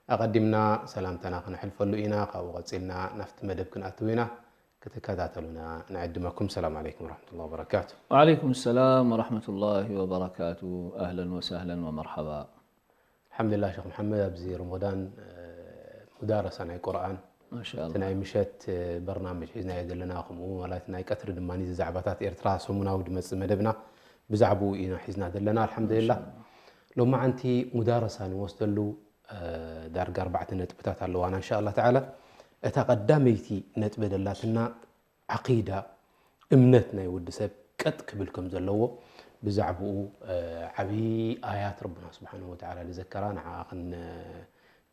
ኣቐዲምና ሰላምታና ክነሕልፈሉ ኢና። ካብኡ ቀጺልና ናብቲ መደብ ክንኣትው ኢና። ክትከታተሉና ንዕድመኩም። ሰላም ዓለይኩም ወረሕመቱላሂ ወበረካቱ። وعليكم السلام ورحمة الله وبركاته. أهلا وسهلا ومرحبا. ኣልሓምዱሊላህ ሸኽ መሓመድ፣ ኣብዚ ረመዳን ሙዳረሳ ናይ ቁርኣን ما شاء እቲ الله. ናይ ምሸት በርናምጅ ሒዝናዮ ዘለና፣ ከምኡ ማለት ናይ ቀትሪ ድማ እዚ ዛዕባታት ኤርትራ ሰሙናዊ ዝመፅእ መደብና ብዛዕባኡ ኢና ሒዝና ዘለና። ኣልሓምዱሊላህ ሎማዓንቲ ሙዳረሳ ንወስደሉ ዳርጋ ኣርባዕተ ነጥብታት ኣለዋና እንሻ ኣላህ ተዓላ። እታ ቀዳመይቲ ነጥቢ ደላትና ዓቂዳ፣ እምነት ናይ ወዲ ሰብ ቀጥ ክብል ከም ዘለዎ ብዛዕባኡ ዓብዪ ኣያት ረብና ስብሓንሁ ወተዓላ ዝዘከራ ንዓ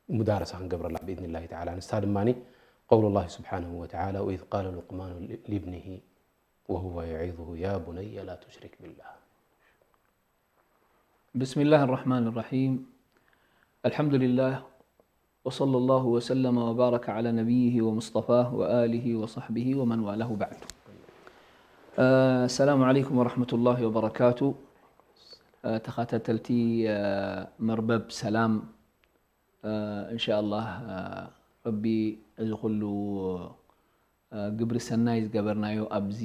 ሙዳረሳ ክንገብረላ ብኢዝኒላሂ ተዓላ። ንሳ ድማ ቀውሉ ላሂ ስብሓንሁ ወተዓላ ወኢዝ ቃለ ሉቅማኑ ሊብኒሂ ወሁወ የዒዙሁ ያ ቡነየ ላ ቱሽሪክ ቢላህ። بسم الله الرحمن الرحيم. الحمد لله وصلى الله وسلم وبارك على نبيه ومصطفاه وآله وصحبه ومن والاه بعد. السلام عليكم ورحمة الله وبركاته. ተኸታተልቲ መርበብ ሰላም፣ እንሻ ኣላህ ረቢ እዚ ኩሉ ግብሪ ሰናይ ዝገበርናዮ ኣብዚ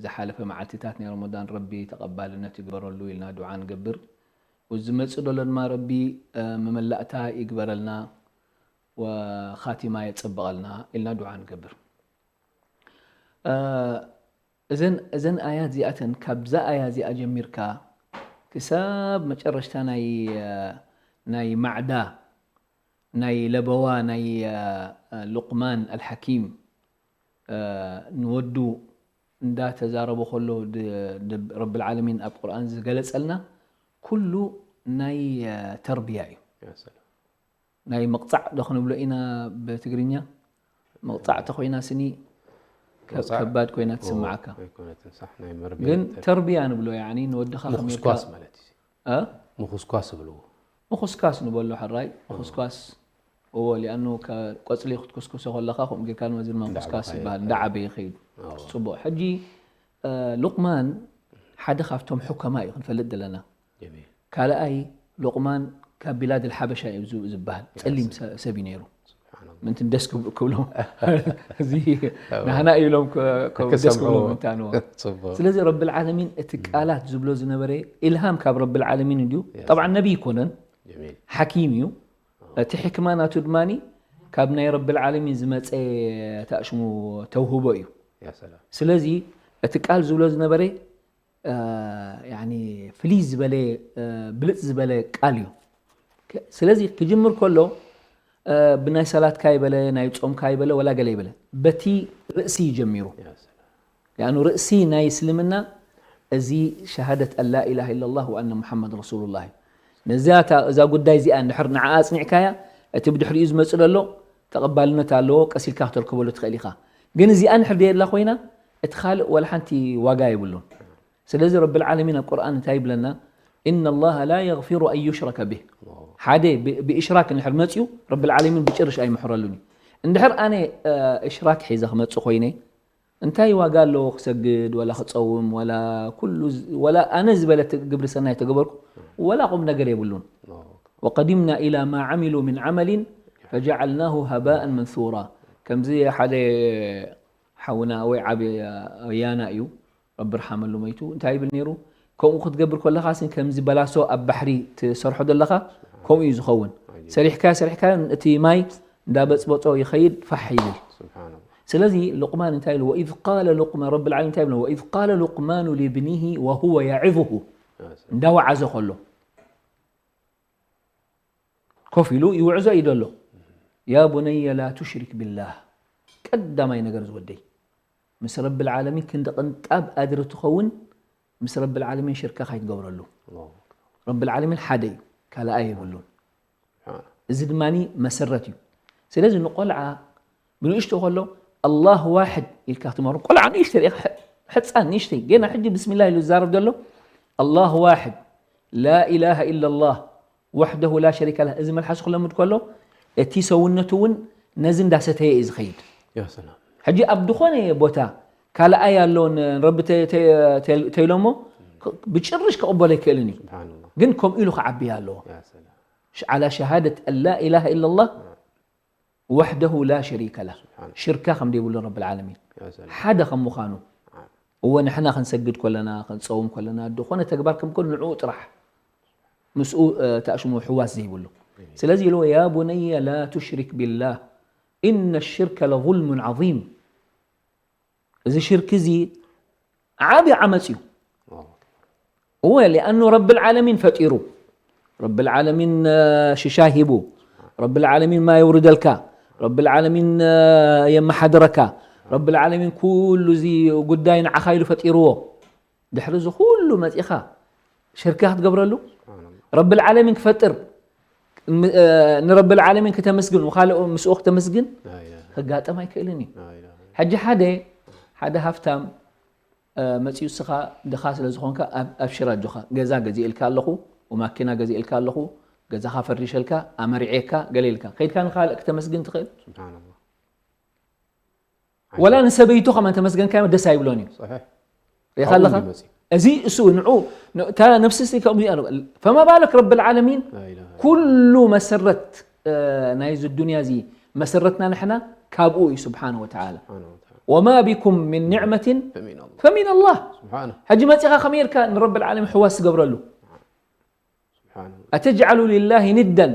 ዝሓለፈ መዓልትታት ናይ ረመዳን ረቢ ተቐባልነት ይግበረሉ ኢልና ዱዓ ንገብር። ዝመፅእ ዘሎ ድማ ረቢ መመላእታ ይግበረልና፣ ወኻቲማ የፀብቐልና ኢልና ዱዓ ንገብር። እዘን እዘን ኣያት እዚኣተን፣ ካብዛ ኣያ እዚኣ ጀሚርካ ክሳብ መጨረሽታ ናይ ናይ ማዕዳ ናይ ለበዋ ናይ ሉቅማን ኣልሓኪም ንወዱ እንዳተዛረቦ ከሎ ረብል ዓለሚን ኣብ ቁርኣን ዝገለጸልና ኩሉ ናይ ተርቢያ እዩ። ናይ ምቕጻዕ ዶ ክንብሎ ኢና ብትግርኛ? ምቕጻዕ ተኮይና ስኒ ከ- ምቕጻዕ- ከባድ ኮይና ትስምዓካ። ኣይኮነትን፣ ሳሕ ናይ መርቢያ ግን ተር- ተርቢያ ንብሎ ያኒ ንወድኻ ከመይ ምኹስኳስ ጌርካ- ማለት እዩ። እ? ምኹስኳስ ይብልዎ። ምኹስኳስ ንበሎ ሕራይ ምኹስኳስ እዎ ሊኣኑ ከ- ቆፅሊ ክትኩስኩሶ ከለካ ከምኡ ጌርካ ንመዝን ምኹስኳስ እንዳዓበኻ ይበሃል ይኸይድ። እንዳዓበየ ይኸይድ። እዎ። ፅቡቅ። ሕጂ እ፣ ሉቅማን ሓደ ካብቶም ሑከማ እዩ ክንፈልጥ ዘለና። ጀሚል። ካልኣይ ሉቅማን ካብ ቢላድ ልሓበሻ እዩ ዝ- ዝበሃል ፀሊም ሰ- ሰብ እዩ ነይሩ። ስብሓንላህ። ምንትን ደስ ክብ- ክብሎም እዚ ናህና እዩ ኢሎም ከ- ከ- ደስ ክሰምዕዎ። ክብሎም እንታንዎ። ፅቡቅ። ስለዚ ረብል ዓለሚን እቲ ቃላት ዝብሎ ዝነበረ ኢልሃም ካብ ረብል ዓለሚን እንድዩ። Yes. ጠብዓ ነቢይ ይኮነን ጀሚል። ሓኪም እዩ። እቲ ሕክማ ናቱ ድማ ካብ ናይ ረብል ዓለሚን ዝመፀ ታእሽሙ ተውህቦ እዩ። ያ ሰላም። ስለዚ እቲ ቃል ዝብሎ ዝነበረ እ፣ ያኒ ፍልይ ዝበለ እ፣ ብልፅ ዝበለ ቃል እዩ። ከ- ስለዚ ክጅምር ከሎ እ፣ ብናይ ሰላትካ ይበለ ናይ ጾምካ ይበለ ወላ ገለ ይበለ በቲ ርእሲ እዩ ጀሚሩ። ያ ሰላም። ያኑ ርእሲ ናይ እስልምና እዚ ሸሃደት ኣን ላኢላሃ ኢላላህ ወኣነ ሙሓመድ ረሱሉላህ እዩ። ነዚኣ እታ- እዛ ጉዳይ እዚኣ እንድሕር ንዓ ኣፅኒዕካያ እቲ ብድሕሪኡ ዝመፅእ ዘሎ ተቐባልነት ኣለዎ፣ ቀሲልካ ክተርከበሉ ትኽእል ኢኻ። ግን እዚኣ እንድሕር ደየላ ኮይና እቲ ካልእ ወላ ሓንቲ ዋጋ የብሉን። ስለዚ ረብል ዓለሚን ኣብ ቁርኣን እንታይ ይብለና? إن الله لا يغفر أن يشرك به። ሓደ ብ- ብእሽራክ እንድሕር መፅዩ ረብል ዓለሚን ብጭርሽ ኣይምሕረሉን እዩ። እንድሕር ኣነ እ፣ እሽራክ ሒዘ ክመፅእ ኮይነ እንታይ ዋጋ ኣለዎ ክሰግድ ወላ ክፀውም ወላ ኩሉ ዝ- ወላ ኣነ ዝበለ ት- ግብሪ ሰናይ ተገበርኩ ወላ ቁም ነገር የብሉን። وقدمنا إلى ما عملوا من عمل فجعلناه هباء منثورا። ከምዚ ሓደ ሓውና ወይ ዓቢ ኣያና እዩ ረቢ ርሓመሉ መይቱ እንታይ ይብል ነይሩ? ከምኡ ክትገብር ከለኻ ስን ከምዚ በላሶ ኣብ ባሕሪ ትሰርሖ ዘለኻ ከምኡ እዩ ዝኸውን። ሰሪሕካ ሰሪሕካ እቲ ማይ እንዳበፅበፆ ይኸይድ ፋሕ ይብል። ስብሓንላህ። ስለዚ ሉቅማን እንታይ ኢሉ? ወኢዝ ቃለ ሉቅማን ረብል ዓለሚን እንታይ ኢሉ? ወኢዝ ቃለ ሉቅማኑ ሊብኒሂ ወሁወ የዒዙሁ ያ ሰላም። እንዳወዓዘ ከሎ ኮፍ ኢሉ ይውዕዞ እዩ ዘሎ። ያ ቡነየ ላ ቱሽሪክ ቢላህ። ቀዳማይ ነገር ዝወደይ ምስ ረብል ዓለሚን ክንዲ ቅንጣብ ኣድሪ ትኸውን ምስ ረብል ዓለሚን ሽርካ ካይትገብረሉ። ኣላሁ ረብል ዓለሚን ሓደ እዩ፣ ካልኣይ የብሉን። ስብሓን። እዚ ድማ መሰረት እዩ። ስለዚ ንቆልዓ ብንእሽቶ ከሎ ኣላህ ዋሕድ ኢልካ ክትመሮ ቆልዓ ንእሽተ ርኢኻ፣ ሕፃን ንእሽተይ ገና ሕጂ ብስሚላ ኢሉ ዝዛረብ ዘሎ ኣላህ ዋሕድ ላ ኢላሃ ኢላ ላህ ወሕደሁ ላ ሸሪከ ለህ። እዚ መልሓሱ ክለምድ ከሎ እቲ ሰውነቱ እውን ነዚ እንዳሰተየ እዩ ዝኸይድ። ያ ሰላም። ሕጂ ኣብ ዝኾነ ቦታ ካልኣይ ኣሎ ንረቢ ተ- ተ- ተ- ተይሎሞ ብጭርሽ ክቕበሎ ኣይክእልን እዩ። ስብሓንላህ። ግን ከምኡ ኢሉ ክዓብያ ኣለዎ። ያ ሰላም። ዓላ ሸሃደት ኣን ላ ኢላሃ ኢላ ላህ وحده لا شريك له ሽርካ ከም ዘይብሉ ረብል ዓለሚን ሓደ ከም ምዃኑ እወ ንሕና ክንሰግድ ከለና ክንፀውም ከለና ዝኾነ ተግባር ከም ከሉ ንዕኡ ጥራሕ ምስኡ ተኣሽሙ ሕዋስ ዘይብሉ ስለዚ ኢልዎ يا بني لا تشرك بالله إن الشرك لظلم عظيم እዚ ሽርክ እዚ ዓቢ ዓመፅ እዩ እወ لأنه رب العالمين ፈጢሩ رب العالمين ሽሻይ ሂቡ رب العالمين ما يوردلك رب العالمين የመሓድረካ رب العالمين ኩሉ እዚ ጉዳይ ንዓኻ ኢሉ ፈጢርዎ ድሕሪ እዚ ኩሉ መፂኻ ሽርካ ክትገብረሉ ረብል ዓለሚን ክፈጥር ንረብል ዓለሚን ክተመስግን ንካልኦ ምስኡ ክተመስግን ክጋጠም ኣይክእልን እዩ ሕጂ ሓደ ሓደ ሃፍታም መፂኡ እስኻ ድኻ ስለ ዝኾንካ ኣብሽር ኣጆኻ ገዛ ገዚእልካ ኣለኹ ማኪና ገዚእልካ ኣለኹ ገዛኻ ፈሪሸልካ ኣመሪዔካ ገለ ኢልካ ከይድካ ንካልእ ክተመስግን ትኽእል ወላ ንሰበይቱ ከማን ተመስገንካዮ ደስ ኣይብሎን እዩ ሪኻ ኣለኻ እዚ እሱ ንዑ እታ ነፍሲ ሲ ከምኡ ኣለ ፈማ ባለክ ረብ ልዓለሚን ኩሉ መሰረት ናይዚ ዱንያ እዚ መሰረትና ንሕና ካብኡ እዩ ስብሓን ወተዓላ ወማ ቢኩም ምን ኒዕመትን ፈሚን ኣላህ ሕጂ መፂኻ ከመይ ኢልካ ንረብ ልዓለሚን ሕዋስ ትገብረሉ أتجعل لله ندا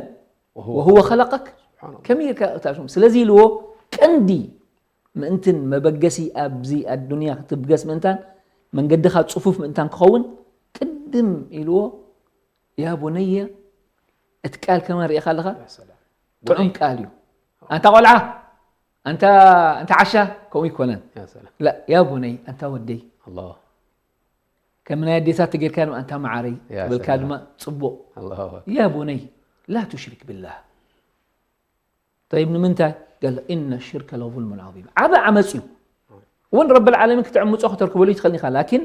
وهو خلقك ከመይ ኢልካ እታ ሽሙ ስለዚ ኢልዎ ቀንዲ ምእንትን መበገሲ ኣብዚ ኣዱንያ ክትብገስ ምእንታን መንገድኻ ፅፉፍ ምእንታን ክኸውን ቅድም ኢልዎ ያ ቡነየ እቲ ቃል ከመ ርኢኻ ኣለኻ ጥዑም ቃል እዩ ኣንታ ቆልዓ ኣንታ ኣንታ ዓሻ ከምኡ ይኮነን ያ ቡነይ ኣንታ ወደይ ከም ናይ ኣዴታት ተጌርካ ድማ ኣንታ መዓረይ ትብልካ ድማ ፅቡቕ ያ ቡነይ ላ ቱሽሪክ ብላህ طيب ንምንታይ قال إن الشرك لظلم عظيم ዓቢ ዓመፅ እዩ እውን ረብ العالمين ክትዕምፆ ከተርክበሉ ይትኽእል ኢኻ ላኪን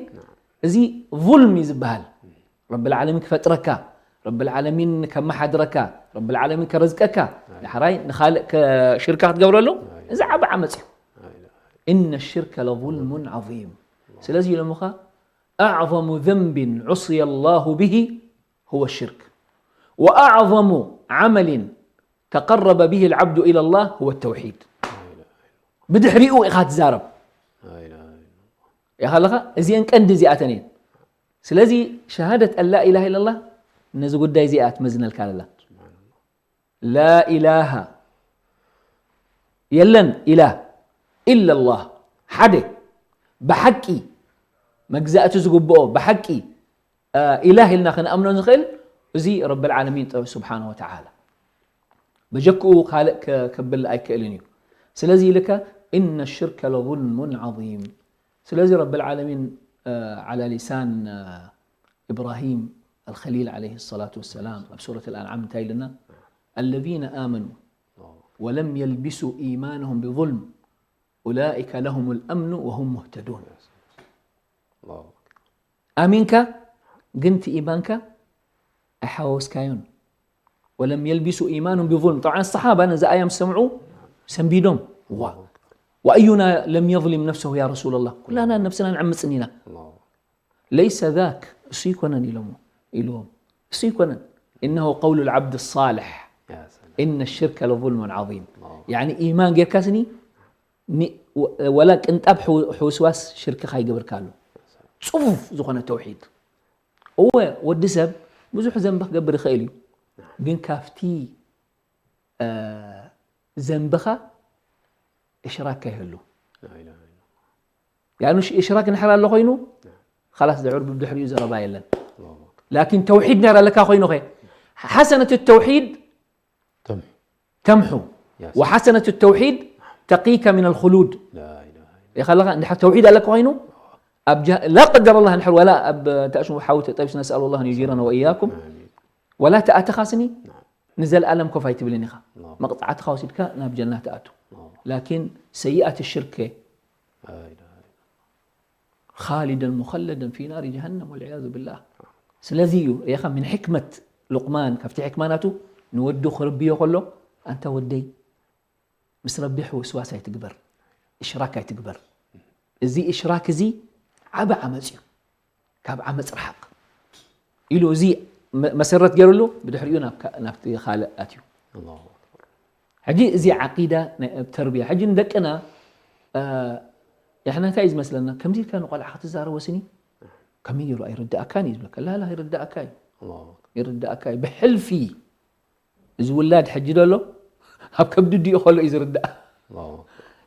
እዚ ظلم እዩ ዝበሃል ረብ العالمين ክፈጥረካ ረብ العالمين ከመሓድረካ ረብ العالمين ከረዝቀካ ዳሕራይ ንኻልእ ሽርካ ክትገብረሉ እዚ ዓቢ ዓመፅ እዩ إن الشرك لظلم عظيم ስለዚ ኢሎምኻ أعظم ذنب عصي الله به هو الشرك وأعظم عمل تقرب به العبد إلى الله هو التوحيد ብድሕሪኡ ኢኻ ትዛረብ ኢኻ ኣለኻ እዚአን ቀንዲ እዚኣተን እየን ስለዚ ሸሃደት ኣን ላ ኢላሃ ኢላላህ ነዚ ጉዳይ እዚኣ ትመዝነልካ ኣላ ላ ኢላሃ የለን ኢላህ ኢላላህ ሓደ ብሓቂ መግዛእቲ ዝግብኦ ብሓቂ ኢላህ ኢልና ክንኣምኖ ንኽእል እዚ ረብ ልዓለሚን ጥበብ ስብሓን ወተዓላ በጀክኡ ካልእ ከብል ኣይክእልን እዩ ስለዚ ኢልካ إن الشرك لظلم عظيم ስለዚ ረብ ልዓለሚን على لسان إبراهيم الخليل عليه الصلاة والسلام ኣብ ሱረት الأنعام እንታይ ኢልና الذين آمنوا ولم يلبسوا إيمانهم بظلم أولئك لهم الأمن وهم مهتدون ኣሚንካ ግን እቲ ኢማንካ ኣይሓወስካዮን ولم يلبسوا إيمانهم بظلم طبعا الصحابة ነዚ ኣያ ምስ ሰምዑ ሰንቢዶም ዋ وأينا لم يظلم نفسه يا رسول الله ኩላና ነብስና ንዕምፅን ኢና ليس ذاك እሱ ይኮነን ኢሎሞ ኢልዎም እሱ ይኮነን إنه قول العبد الصالح إن الشرك لظلم عظيم يعني إيمان ጌርካ ስኒ ወላ ቅንጣብ ሕውስዋስ ሽርክኻ ይገብርካ ኣሎ ፅፉፍ ዝኾነ ተውሒድ እወ ወዲ ሰብ ብዙሕ ዘንቢ ክገብር ይኽእል እዩ ግን ካብቲ ዘንብኻ እሽራክ ከይህሉ ያኑ እሽራክ እንድሕር ኣሎ ኮይኑ خلاص ድሕር ብድሕሪኡ ዘረባ የለን ላኪን ተውሒድ እንድሕር ኣለካ ኮይኑ ኸ ሓሰነት ተውሒድ ተምሑ وحسنة التوحيد تقيك من الخلود ኢኻ ኣለኻ እንድሕር ተውሒድ ኣለካ ኮይኑ ኣብ ላ ቀደር ኣላ እንድሕር ወላ ኣብ ተእሽሙ ሓዊ ተጠቢስ ነስኣል ኣላ ዩጂረና ወእያኩም ወላ ተኣተኻስኒ ንዘለኣለም ኮፍ ኣይትብልን ኢኻ መቕፃዕትኻ ወሲድካ ናብ ጀና ትኣቱ ላኪን ሰይኣት ሽርክ خالدا مخلدا في نار جهنم والعياذ بالله ስለዚ እዩ ሪኻ ምን ሕክመት ሉቅማን ካብቲ ሕክማ ናቱ ንወዱ ክርብዮ ከሎ ኣንታ ወደይ ምስ ረቢ ሕውስዋስ ኣይትግበር እሽራክ ኣይትግበር እዚ እሽራክ እዚ ዓቢ ዓመፅ እዩ ካብ ዓመፅ ርሓቕ ኢሉ እዚ መሰረት ገይሩሉ ብድሕሪኡ ናብቲ ካልእ ኣትዩ ሕጂ እዚ ዓቂዳ ናይ ተርብያ ሕጂ ንደቅና ንሕና እንታይ እዩ ዝመስለና ከምዚ ኢልካ ንቆልዓ ክትዛረቦ ስኒ ከመይ ገይሩ ኣይርዳእካን እዩ ዝብለካ ላላ ይርዳእካ እዩ ይርዳእካ እዩ ብሕልፊ እዚ ውላድ ሕጂ ደሎ ኣብ ከብዲ ድኡ ከሎ እዩ ዝርዳእ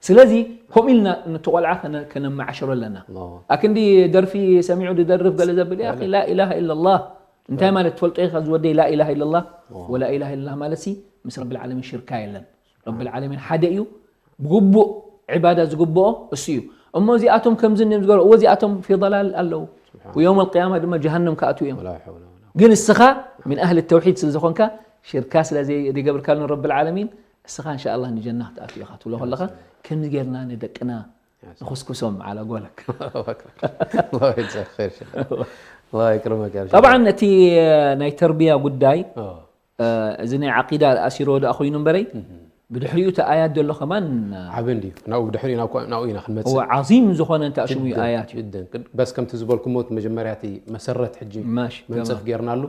ስለዚ ከምኡ ኢልና ነቲ ቆልዓ ከነመዓሽሮ ኣለና ኣክንዲ ደርፊ ሰሚዑ ዝደርፍ ገለ ዘብል ያ ላኢላሃ ኢላላህ እንታይ ማለት ትፈልጦ ኢኻ ዝወደይ ላኢላሃ ኢላላህ ወላኢላሃ ኢላላህ ማለት ሲ ምስ ረብል ዓለሚን ሽርካ የለን ረብል ዓለሚን ሓደ እዩ ብግቡእ ዕባዳ ዝግብኦ እሱ እዩ እሞ እዚኣቶም ከምዚ እዮም ዝገበሩ እዎ እዚኣቶም ፊ ضلال ኣለዉ ويوم القيامة ድማ ጀሃነም ክኣትዉ እዮም ግን እስኻ من أهل التوحيد ስለ ዝኾንካ ሽርካ ስለ ዘይገብርካሉ ረብል ዓለሚን እስኻ እንሻ ኣላህ ንጀና ክትኣትው ኢኻ ትብሎ ከለኻ ከምዚ ጌርና ንደቅና ንኹስኩሶም ዓላ ጎለክ ጠብዓን እቲ ናይ ተርብያ ጉዳይ እዚ ናይ ዓቂዳ ኣሲሮ ደኣ ኮይኑ እምበረይ ብድሕሪኡ እቲ ኣያት ዘሎ ከማን ዓቢ እንድዩ ናብኡ ብድሕሪኡ ናብኡ ኢና ክንመጽእ ዓዚም ዝኾነ እንታይ ሽሙ ኣያት እዩ በስ ከምቲ ዝበልኩሞ እቲ መጀመርያ እቲ መሰረት ሕጂ መንጸፍ ጌርናሉ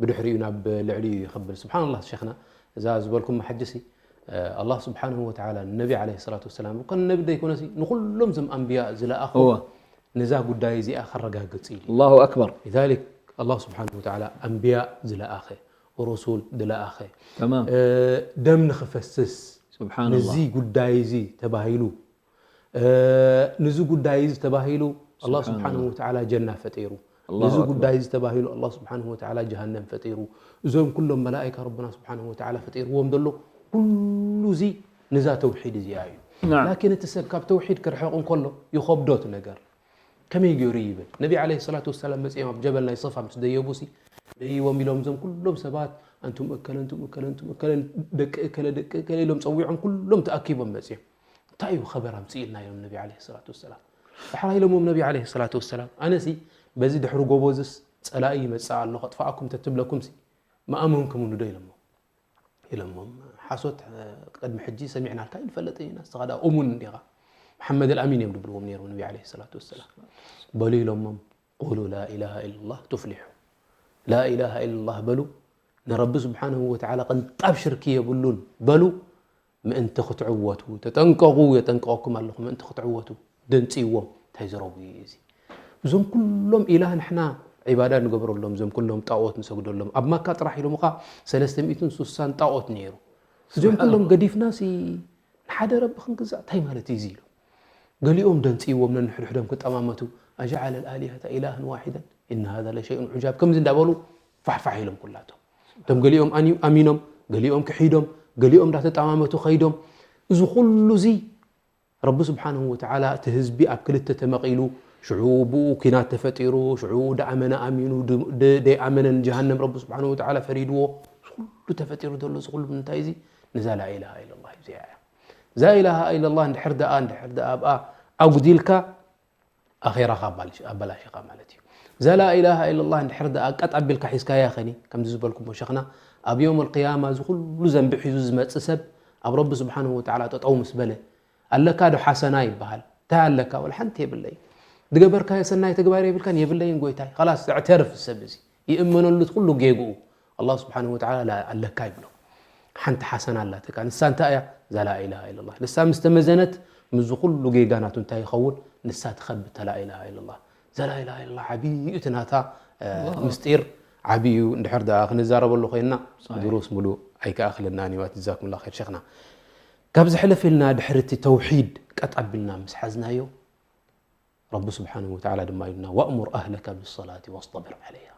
ብድሕሪኡ ናብ ልዕሊኡ ይኸብል ስብሓንላህ ሸኽና እዛ ዝበልኩም ሓጅሲ ኣላህ ስብሓንሁ ወተዓላ ንነቢ ዓለይሂ ሰላቱ ወሰላም እኮ ንነቢ ደይኮነሲ ንኹሎም ዞም ኣንብያ ዝለኣኹ እወ። ነዛ ጉዳይ እዚኣ ከረጋግጽ ኢሉ ኣላሁ ኣክበር ሊዛሊክ ኣላህ ስብሓንሁ ወተዓላ ኣንብያ ዝለኣኸ ሩሱል ዝለኣኸ ተማም ደም ንኽፈስስ ስብሓንላህ ነዚ ጉዳይ እዚ ተባሂሉ ነዚ ጉዳይ እዚ ተባሂሉ ኣላህ ስብሓንሁ ወተዓላ ጀና ፈጢሩ ነዚ ጉዳይ እዚ ተባሂሉ ኣላህ ስብሓንሁ ወተዓላ ጀሃነም ፈጢሩ እዞም ኩሎም መላኢካ ረብና ስብሓንሁ ወተዓላ ፈጢርዎም ዘሎ ኩሉ እዚ ነዛ ተውሒድ እዚኣ እዩ ላኪን እቲ ሰብ ካብ ተውሒድ ክርሕቕ እንከሎ ይኸብዶ እቲ ነገር ከመይ ገይሩ ይብል ነቢ ዓለይሂ ሰላቱ ወሰላም መጺኦም ኣብ ጀበል ናይ ሰፋ ምስ ደየቡ ሲ ደይዎም ኢሎም እዞም ኩሎም ሰባት ኣንቱም እከለ ኣንቱም እከለ ኣንቱም እከለ ደቂ እከለ ደቂ እከለ ኢሎም ጸዊዖም ኩሎም ተኣኪቦም መጺኦም እንታይ እዩ ኸበር ኣምጽእልና ኢሎም ነቢ ዓለይሂ ሰላቱ ወሰላም ዳሕራ ኢሎምዎም ነቢ ዓለይሂ ሰላቱ ወሰላም ኣነሲ በዚ ድሕሪ ጎቦዝስ ጸላኢ ይመጽእ ኣሎ ከጥፍኣኩም ተትብለኩም ሲ ምኣመንኩምኒ ዶ ኢሎሞ ኢሎሞም ሓሶት ቅድሚ ሕጂ ሰሚዕናልካ ይንፈልጥ ኢና ንስኻ ዳ እሙን እንዲኻ መሓመድ ኣልኣሚን እዮም ድብልዎም ነይሮም ነቢ ዓለይሂ ሰላቱ ወሰላም በሉ ኢሎሞም ቁሉ ላኢላሃ ኢላላህ ቱፍሊሑ ላኢላሃ ኢላላህ በሉ ንረቢ ስብሓንሁ ወተዓላ ቅንጣብ ሽርኪ የብሉን በሉ ምእንቲ ክትዕወቱ ተጠንቀቑ የጠንቀቐኩም ኣለኹ ምእንቲ ክትዕወቱ ደንፅይዎም እንታይ ዘረቡ እዩ እዚ እዞም ኩሎም ኢላህ ንሕና ዒባዳ ንገብረሎም እዞም ኩሎም ጣኦት ንሰግደሎም ኣብ መካ ጥራሕ ኢሎም ኻ ሰለስተ ሚእትን ሱሳን ጣኦት ነይሩ እዞም ኩሎም ገዲፍና ሲ ንሓደ ረቢ ክንግዛእ እንታይ ማለት እዩ እዚ ኢሎም ገሊኦም ደንፅይዎም ነንሕድሕዶም ክጠማመቱ ኣጀዓለ ልኣሊሀተ ኢላህን ዋሒደን እነ ሃዛ ለሸይኡን ዑጃብ ከምዚ እንዳበሉ ፋሕፋሕ ኢሎም ኩላቶም እቶም ገሊኦም ኣሚኖም ገሊኦም ክሒዶም ገሊኦም እንዳተጠማመቱ ከይዶም እዚ ኩሉ እዚ ረቢ ስብሓንሁ ወተዓላ እቲ ህዝቢ ኣብ ክልተ ተመቒሉ ሽዑ ብኡ ኲናት ተፈጢሩ ሽዑ ደኣመነ ኣሚኑ ደይኣመነን ጀሃነም ረቢ ስብሓንሁ ወተዓላ ፈሪድዎ ኩሉ ተፈጢሩ ዘሎ እዚ ኩሉ ንምንታይ እዚ ነዛ ላኢላሃ ኢለላህ እዩ እዚኣ እያ እዛ ኢላሃ ኢለላህ እንድሕር ደኣ እንድሕር ደኣ ኣብኣ ኣጉዲልካ ኣኼራኻ ኣባላሽኻ ማለት እዩ። እዛ ላኢላሃ ኢለላህ እንድሕር ደኣ ቀጥ ኣቢልካ ሒዝካያ ኸኒ፣ ከምዚ ዝበልኩሞ ሸኽና፣ ኣብ የውመል ቅያማ እዚ ኩሉ ዘንቢ ሒዙ ዝመጽእ ሰብ ኣብ ረቢ ስብሓንሁ ወተዓላ ጠጠው ምስ በለ፣ ኣለካ ዶ ሓሰና ይበሃል። እንታይ ኣለካ? ወላ ሓንቲ የብለይን። ዝገበርካዮ ሰናይ ተግባር የብልካን? የብለይን ጎይታይ። ኸላስ ዘዕተርፍ ሰብ እዚ። ይእመነሉ እቲ ኩሉ ጌግኡ። ኣላህ ስብሓንሁ ወተዓላ ኣለካ ይብሎ። ሓንቲ ሓሰና ኣላትካ። ንሳ እንታይ እያ? እዛ ላኢላሃ ኢለላህ። ንሳ ምስ ተመዘነት፣ ምስዚ ኩሉ ጌጋ ናቱ እንታይ ይኸውን? ንሳ ትኸብድ እታ ላኢላሃ ኢለላህ። እዛ ላኢላሃ ኢለላህ ዓብዪ እዩ እቲ ናታ፣ እ፣ ኣላሁ ምስጢር ዓብዪ እዩ። እንድሕር ደኣ ክንዛረበሉ ኮይንና፣ ድሩስ ሙሉእ ኣይከኣኽለናን እዩ። ጀዛኩሙላህ ኸይር ሸኽና። ካብ ዘሕለፍ ኢልና ድሕሪ እቲ ተውሒድ ቀጥ ኣቢልና ምስ ሓዝናዮ፣ ረቢ ስብሓንሁ ወተዓላ ድማ ኢሉና፣ "ወእሙር ኣህለከ ብሰላቲ ወስጠቢር ዓለይሃ።"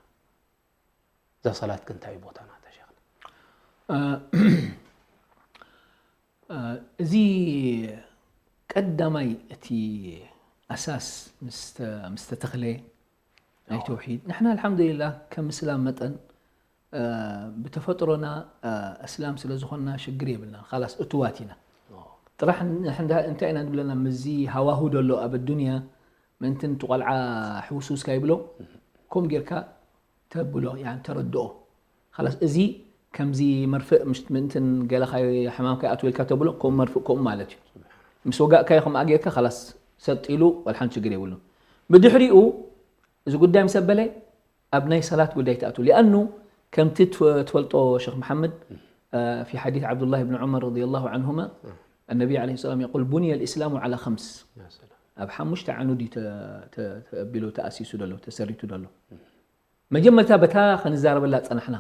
እዛ ሰላት ግን እንታይ እዩ ቦታና እታ ሸይኽና? እ፣ እ፣ እዚ ቀዳማይ እቲ ኣሳስ ምስ ተ-፣ ምስ ተተኽለ ናይ ተውሒድ፣ ንሕና ኣልሓምዱሊላህ ከም እስላም መጠን፣ እ፣ ብተፈጥሮና፣ እ፣ እስላም ስለ ዝኾንና ሽግር የብልናን። ኻላስ እቱዋት ኢና። ጥራሕ ንሕና እንታይ ኢና ንብለና፣ ምስዚ ሃዋሁ ደሎ ኣብ ኣዱንያ፣ ምእንቲ ነቲ ቆልዓ ሕውስውስ ካይብሎ፣ ከምኡ ጌርካ ተብሎ፣ ያኒ ተረድኦ። ኻላስ እዚ ከምዚ መርፍእ፣ ምሽ-፣ ምእንቲ ገለ ካይ-፣ ሕማም ከይኣትወልካ ተብሎ፣ ከምኡ መርፍእ ከምኡ ማለት እዩ። ምስ ወጋእካዮ ከምኣ ጌርካ፣ ኻላስ ሰጥ ኢሉ፣ ወላ ሓንቲ ሽግር የብሉን። ብድሕሪኡ፣ እዚ ጉዳይ ምስ ኣበለ፣ ኣብ ናይ ሰላት ጉዳይ ትኣቱ። ሊኣኑ ከምቲ ትፈ-፣ ትፈልጦ ሸኽ መሓመድ፣ في حديث عبد الله بن عمر رضي الله عنهما، النبي عليه السلام يقول: بني الإسلام على خمس. يا سلام. ኣብ ሓሙሽተ ዓኑድ እዩ ተ- ተ- ተቢሉ ተኣሲሱ ዘሎ፣ ተሰሪቱ ዘሎ። መጀመርታ በታ ክንዛረበላ ጸናሕና፣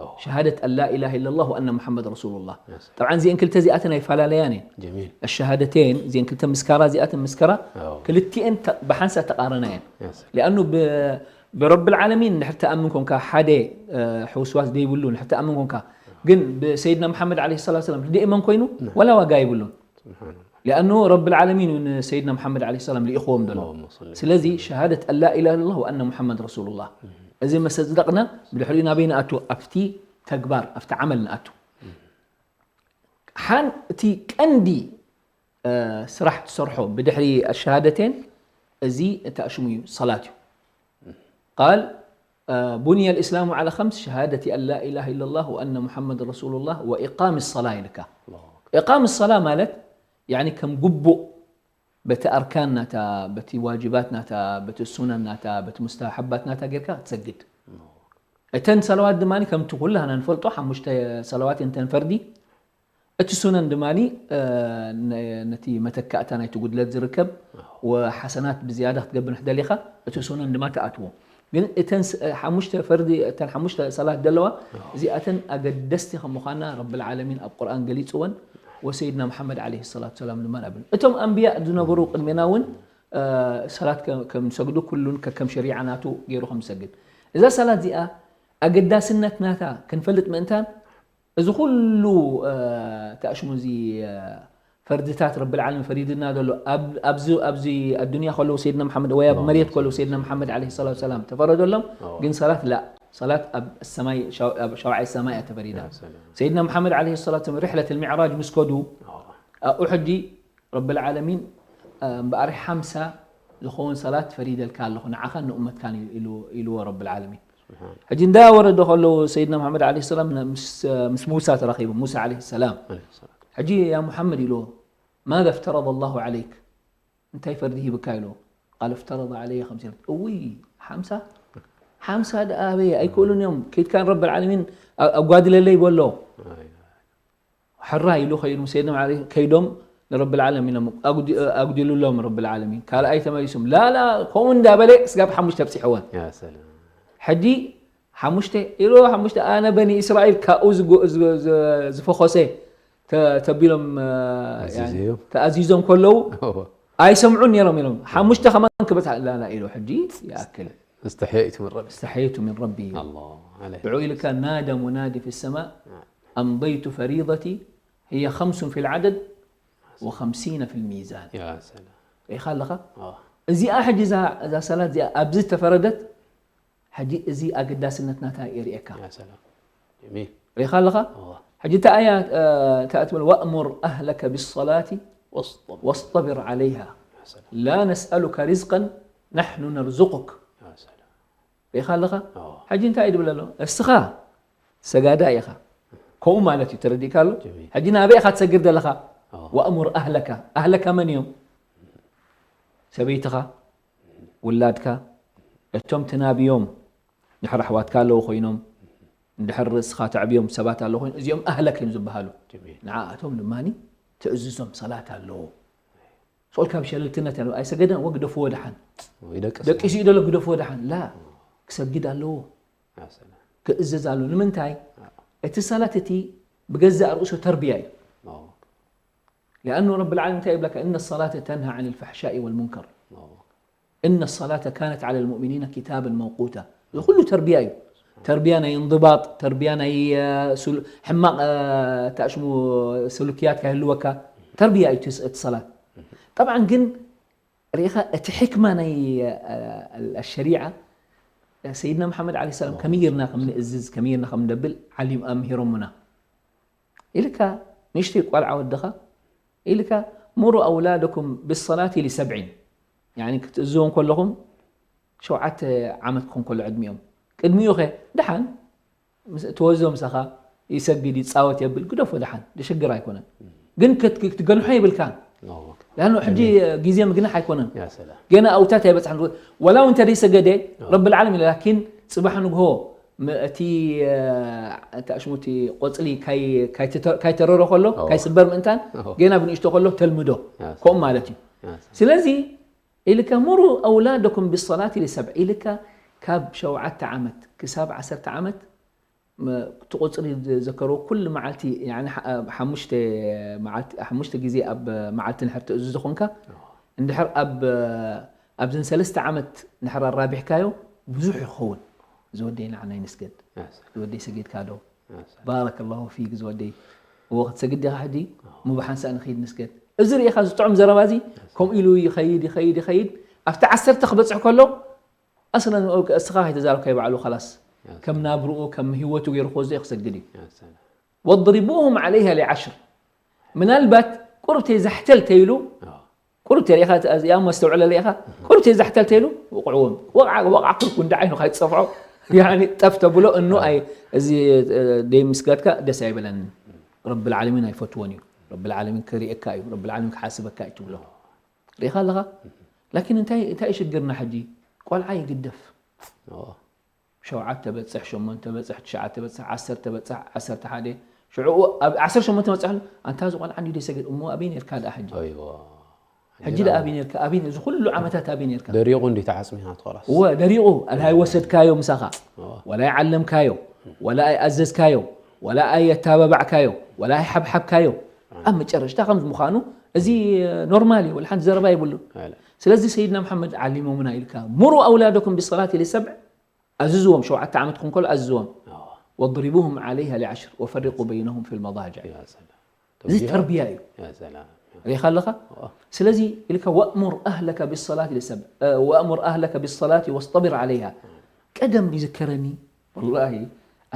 أوه. شهادة أن لا إله إلا الله وأن محمد رسول الله. يا سلام. طبعا እዚአን ክልተ እዚኣተን ኣይፈላለያን እየን። جميل. الشهادتين እዚአን ክልተ ምስካራ እዚኣተን ምስከራ أوه. ክልቲኤን ተ- ብሓንሳእ ተቃረና እየን። يا سلام. لأنه ب برب العالمين ንድሕር ተኣምን ኮንካ፣ ሓደ እ፣ ሕውስዋስ ዘይብሉ ንድሕር ተኣምን ኮንካ፣ ግን ብሰይድና መሓመድ ዓለይሂ ሰላቱ ሰላም ደኢመን ኮይኑ፣ ወላ ዋጋ የብሉን። سبحان الله. لأنه رب العالمين ንሰይድና መሓመድ ዓለይሂ ሰላም ልኢኽዎም ዘሎ። اللهم صل ስለዚ شهادة أن لا إله إلا الله وأن محمد رسول الله። እዚ መሰ ዝደቕና ብድሕሪኡ ናበይ ንኣቱ? ኣብቲ ተግባር፣ ኣብቲ ዓመል ንኣቱ። ሓን እቲ ቀንዲ እ፣ ስራሕ ትሰርሖ ብድሕሪ الشهادتين እዚ ተኣሽሙ እዩ፣ ሰላት እዩ። قال بني الإسلام على خمس: شهادة أن لا إله إلا الله وأن محمد رسول الله وإقام الصلاة ኢልካ። إقام الصلاة ማለት ያኒ ከም ግቡእ በቲ ኣርካን ናታ፣ በቲ ዋጅባት ናታ፣ በቲ ሱነን ናታ፣ በቲ ሙስተሓባት ናታ ጌርካ ክትሰግድ። እተን ሰለዋት ድማ ከምቲ ኩላህና ንፈልጦ ሓሙሽተ ሰለዋት እንተን ፈርዲ፣ እቲ ሱነን ድማ እ፣ ነ- ነቲ መተካእታ ናይቲ ጉድለት ዝርከብ ወሓሰናት ብዝያዳ ክትገብር እንድሕር ደሊኻ እቲ ሱነን ድማ ትኣትዎ። ግን እተን ስ- ሓሙሽተ ፈርዲ፣ እተን ሓሙሽተ ሰላት ዘለዋ እዚኣተን ኣገደስቲ ከም ምዃና ረብል ዓለሚን ኣብ ቁርኣን ገሊፅወን፣ ወሰይድና መሓመድ ዓለይሂ ሰላቱ ሰላም ድማ ኣብን እቶም ኣንብያ ዝነበሩ ቅድሜና እውን እ፣ ሰላት ከ- ከም ዝሰግዱ ኩሉን ከከም ሸሪዓ ናቱ ገይሩ ከም ዝሰግድ። እዛ ሰላት እዚኣ ኣገዳስነት ናታ ክንፈልጥ ምእንታን እዚ ኩሉ እ፣ ተኣሽሙ እዚ እ፣ ፈርድታት ረብል ዓለሚን ፈሪድና ዘሎ ኣብ- ኣብዚ ኣብዚ ኣዱንያ ከለዉ ሰይድና መሓመድ ወይ ኣብ መሬት ከለዉ ሰይድና መሓመድ ዓለይሂ ሰላቱ ሰላም ተፈረደሎም። ግን ሰላት ላ ሰላት ኣብ ሰማይ ሻው- ኣብ ሸውዓይ ሰማይ እያ ተፈሪዳ። يا سلام. ሰይድና መሓመድ ዓለይሂ ሰላቱ ሰላም ሪሕለት ልሚዕራጅ ምስ ከዱ أوه. ኣብኡ ሕጂ ረብል ዓለሚን እ፣ እምበኣር ሓምሳ ዝኸውን ሰላት ፈሪደልካ ኣለኹ ንዓኻን ንኡመትካን ኢሉ ኢልዎ ረብል ዓለሚን። سبحان الله. ሕጂ እንዳወረደ ከለዉ ሰይድና መሓመድ ዓለይሂ ሰላም ን- ምስ ምስ ሙሳ ተራኺቡ፣ ሙሳ ዓለይሂ ሰላም عليه الصلاة. ሕጂ ያ ሙሓመድ ኢልዎ ماذا افترض الله عليك؟ እንታይ ፈርዲ ሂብካ ኢልዎ። قال افترض علي خمسين። እውይ ሓምሳ ሓምሳ ደኣ ኣበይ ኣይክእሉን እዮም። ከይድካ ረብል ዓለሚን ኣ- ኣጓድለለይ በሎ። آه، يا. ሕራይ ኢሉ ከይዱ ምስ ሰይድና ዓሊ ከይዶም ንረብል ዓለሚን ኢሎም ኣጉዲ- ኣጉዲሉሎም ረብል ዓለሚን። ካልኣይ ተመሊሶም ላላ ከምኡ እንዳበለ ስጋብ ሓሙሽተ ኣብፂሕወን። يا سلام. ሕጂ ሓሙሽተ ኢሉ ሓሙሽተ ኣነ በኒ እስራኤል ካብኡ ዝጎ- ዝ- ዝ- ዝፈኾሰ ተ- ተቢሎም እ፣ ኣዚዘዮም። ተኣዚዞም ከለዉ أوه. ኣይሰምዑን ነይሮም ኢሎም ሓሙሽተ ከማን ክበታ ላላ ኢሉ ሕጂ ይኣክል استحييت من ربي. استحييت من ربي الله عليه. ብዑ ኢልካ نادى منادي في السماء أمضيت فريضتي هي خمس في العدد وخمسين في الميزان. يا سلام. ሪኢኻ ኣለኻ آه. እዚኣ ሕጂ እዛ እዛ ሰላት እዚኣ ኣብዚ ተፈረደት ሕጂ እዚ ኣገዳስነት ናታ የርእየካ يا سلام. جميل. ሪኢኻ ኣለኻ الله. ሕጂ እታ ኣያ እ፣ እታ ትብል وأمر أهلك بالصلاة واصطبر. واصطبر عليها يا سلام. لا نسألك رزقا نحن نرزقك يا سلام. ሪኢኻ ኣለኻ آه. ሕጂ እንታይ እዩ ድብል ኣሎ እስኻ ሰጋዳ ኢኻ ከምኡ ማለት እዩ ተረዲእካ ኣሎ جميل. ሕጂ ናበይ ኢኻ ትሰግድ ዘለኻ آه. وأمر أهلك أهلك መን እዮም ሰበይትኻ ውላድካ እቶም ትናብዮም ድሕር ኣሕዋትካ ኣለዉ ኮይኖም እንድሕር ርእስኻ ተዕብዮም ሰባት ኣለዉ ኮይኖም እዚኦም ኣህለክ እዮም ዝበሃሉ جميل. ንዓኣቶም ድማ ትእዝዞም ሰላት ኣለዎ ሰል ካብ ሸለልትነት ያለ ኣይሰገደን ወ ግደፍዎ ደሓን ይደቅስ ደቂሱ እዩ ደሎ ግደፍዎ ደሓን ላ ክሰግድ ኣለዎ يا سلام. ክእዘዝ ኣለዎ ንምንታይ እቲ ሰላት እቲ ብገዛእ ርእሱ ተርቢያ እዩ الله. لأنه رب العالمين እንታይ ይብለካ إن الصلاة تنهى عن الفحشاء والمنكر الله. إن الصلاة كانت على المؤمنين كتابا موقوتا እዚ ኩሉ ተርቢያ እዩ ተርቢያ ናይ እንضባጥ ተርቢያ ናይ እ፣ ሱል- ሕማቕ እ፣ ተኣሽሙ ስሉክያት ከህልወካ ተርቢያ እዩ እቲ- እቲ ሰላት طبعا ግን ርኢኻ እቲ ሕክማ ናይ እ፣ ሸሪዓ ሰይድና መሓመድ ዓለ ሰላም ከመይ ጌርና ከም ንእዝዝ ከመይ ጌርና ከም ንደብል ዓሊም ኣምሂሮምና ኢልካ ንእሽተይ ቆልዓ ወድኻ ኢልካ مروا أولادكم بالصلاة لسبع يعني ክትእዝዎም ከለኹም ሸውዓተ ዓመት ክኾን ከሎ ዕድሚኦም ቅድሚኡ ኸ ደሓን ምስ- ትወዞ ምሳኻ ይሰግድ ይፃወት የብል ግደፎ ደሓን ድሽግር ኣይኮነን ግን ክት- ክትገንሖ የብልካን الله أكبر. ላኖ ሕጂ ግዜ ምግናሕ ኣይኮነን يا سلام. ገና ኣውታት ኣይበፅሓን ወላው እንተ ደይሰገደ ረቢ ልዓለሚን ላኪን ፅባሕ ንግሆ ም- እቲ እ፣ እቲ ኣሽሙቲ ቆፅሊ ካይ- ካይትተ- ካይተረሮ ከሎ ኦ። ካይስበር ምእንታን ኦ። ገና ብንእሽቶ ከሎ ተልምዶ Yes. ከምኡ ማለት እዩ። Yes. ስለዚ ኢልካ ሙሩ ኣውላደኩም ብሰላት ሊሰብዕ ኢልካ ካብ ሸውዓተ ዓመት ክሳብ ዓሰርተ ዓመት ም- እቲ ቁፅሪ ዘከርዎ ኩሉ መዓልቲ ያኒ ሓ- ሓሙሽተ መዓልቲ- ሓሙሽተ ግዜ ኣብ መዓልቲ ንድሕር ትእዝዞ ኮንካ እንድሕር ኣብ ኣብዘን ሰለስተ ዓመት እንድሕር ኣራቢሕካዮ ብዙሕ ይኸውን። ዝወደይ ንዓና ይንስገድ። Yes. ዝወደይ ሰጊድካ ዶ? Yes. ባረከላሁ ፊክ ዝወደይ። እዎ ክትሰግድ ዲኻ ሕጂ? እሞ ብሓንሳእ ንኸይድ ንስገድ። እዚ ርእኻ ዝጥዑም ዘረባ እዚ ከምኡ ኢሉ ይኸይድ ይኸይድ ይኸይድ ኣብቲ ዓሰርተ ክበፅሕ ከሎ ኣስለን እስኻ ከይተዛረብካዮ ባዕሉ ኸላስ ከም ናብርኡ ከም ህይወቱ ገይሩ ክወስዶ ክሰግድ እዩ። Yes. ወድሪቡሁም ዓለይሃ ሊዓሽር ምናልባት ቁርብተይ ዛሕተል ተይሉ ኦ። ቁርብ ተሪኢኻ እዚኣ እሞ ኣስተውዕለላ ኢኻ። ቁርብ ተይ ዛሕተል ተይሉ ውቕዕዎም ወቕዓ ወቕዓ ኩልኩ እንዳ ዓይኑ ካይትፀፍዖ ያኒ ጠፍ ተብሎ እኑ ኣይ እዚ እ፣ ደይ ምስጋድካ ደስ ኣይበለንን። ረብል ዓለሚን ኣይፈትዎን እዩ። ረብል ዓለሚን ክርእየካ እዩ። ረብል ዓለሚን ክሓስበካ እዩ ትብሎ። ርኢኻ ኣለኻ። ላኪን እንታይ እንታይ ሽግርና ሕጂ? ቆልዓ ይግደፍ። ኦ። ሸውዓተ በፅሕ ሸሞንተ በፅሕ ትሽዓተ በፅሕ ዓሰርተ በፅሕ ዓሰርተ ሓደ ሽዑ ኣብ ዓሰርተ ሸሞንተ በፅሕ ኣሎ። ኣንታ እዚ ቆልዓ እንዲ ሰገድ እሞ ኣበይ ነርካ ደኣ ሕጂ? ኣይዋ። ሕጂ ደኣ ኣበይ ነርካ? ኣበይ እዚ ኩሉ ዓመታት ኣበይ ነርካ? ደሪቑ እንዲ ተዓፅሚና ትኸላስ። እወ ደሪቑ ኣላ ኣይወሰድካዮ ምሳኻ ወላ ኣይዓለምካዮ ወላ ኣይኣዘዝካዮ ወላ ኣየተባባዕካዮ ወላ ኣይሓብሓብካዮ ኣብ መጨረሽታ ከምዚ ምዃኑ እዚ ኖርማል እዩ። ወላ ሓንቲ ዘረባ የብሉን። ኣይላ። ስለዚ ሰይድና መሓመድ ዓሊሞምና ኢልካ ሙሩ ኣውላደኩም ብሰላት ሊሰብዕ ኣዝዝዎም ሸውዓተ ዓመት ክኾን ከሎ ኣዝዝዎም ወድሪቡሁም ዓለይሃ ሊዓሽር ወፈሪቁ በይነሁም ፊ ልመዳጅዕ ያ ሰላም። እዚ ተርቢያ እዩ። ያ ሰላም። ሪኢኻ ኣለኻ ስለዚ ኢልካ ወእሙር ኣህለከ ብሰላት ሊሰብዕ ወእሙር ኣህለከ ብሰላት ወስጠቢር ዓለይሃ ቀደም ይዝከረኒ ወላሂ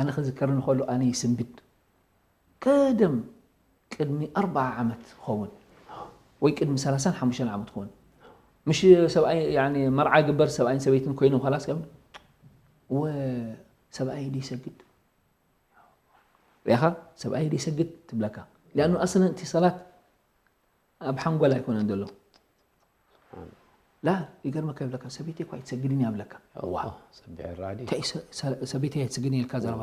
ኣነ ክዝከረኒ ከሎ ኣነ ይስንብድ ቀደም ቅድሚ ኣርባዓ ዓመት ኸውን ወይ ቅድሚ ሰላሳን ሓሙሽተን ዓመት ኸውን ምሽ ሰብኣይ ያኒ መርዓ ግበር ሰብኣይን ሰበይትን ኮይኖም ኸላስ ከም ወ ሰብኣይ ደይሰግድ ሪኢኻ ሰብኣይ ደይሰግድ ትብለካ ሊኣኑ ኣስለን እቲ ሰላት ኣብ ሓንጎል ኣይኮነን ዘሎ ላ ይገርመካ ይብለካ ሰበይተይ እኳ ኣይትሰግድን እያ ብለካ ዋ ሰቢሕ ራዲ እንታይ ሰ- ሰ- ሰበይተይ ኣይትሰግድን ኢልካ ዘረባ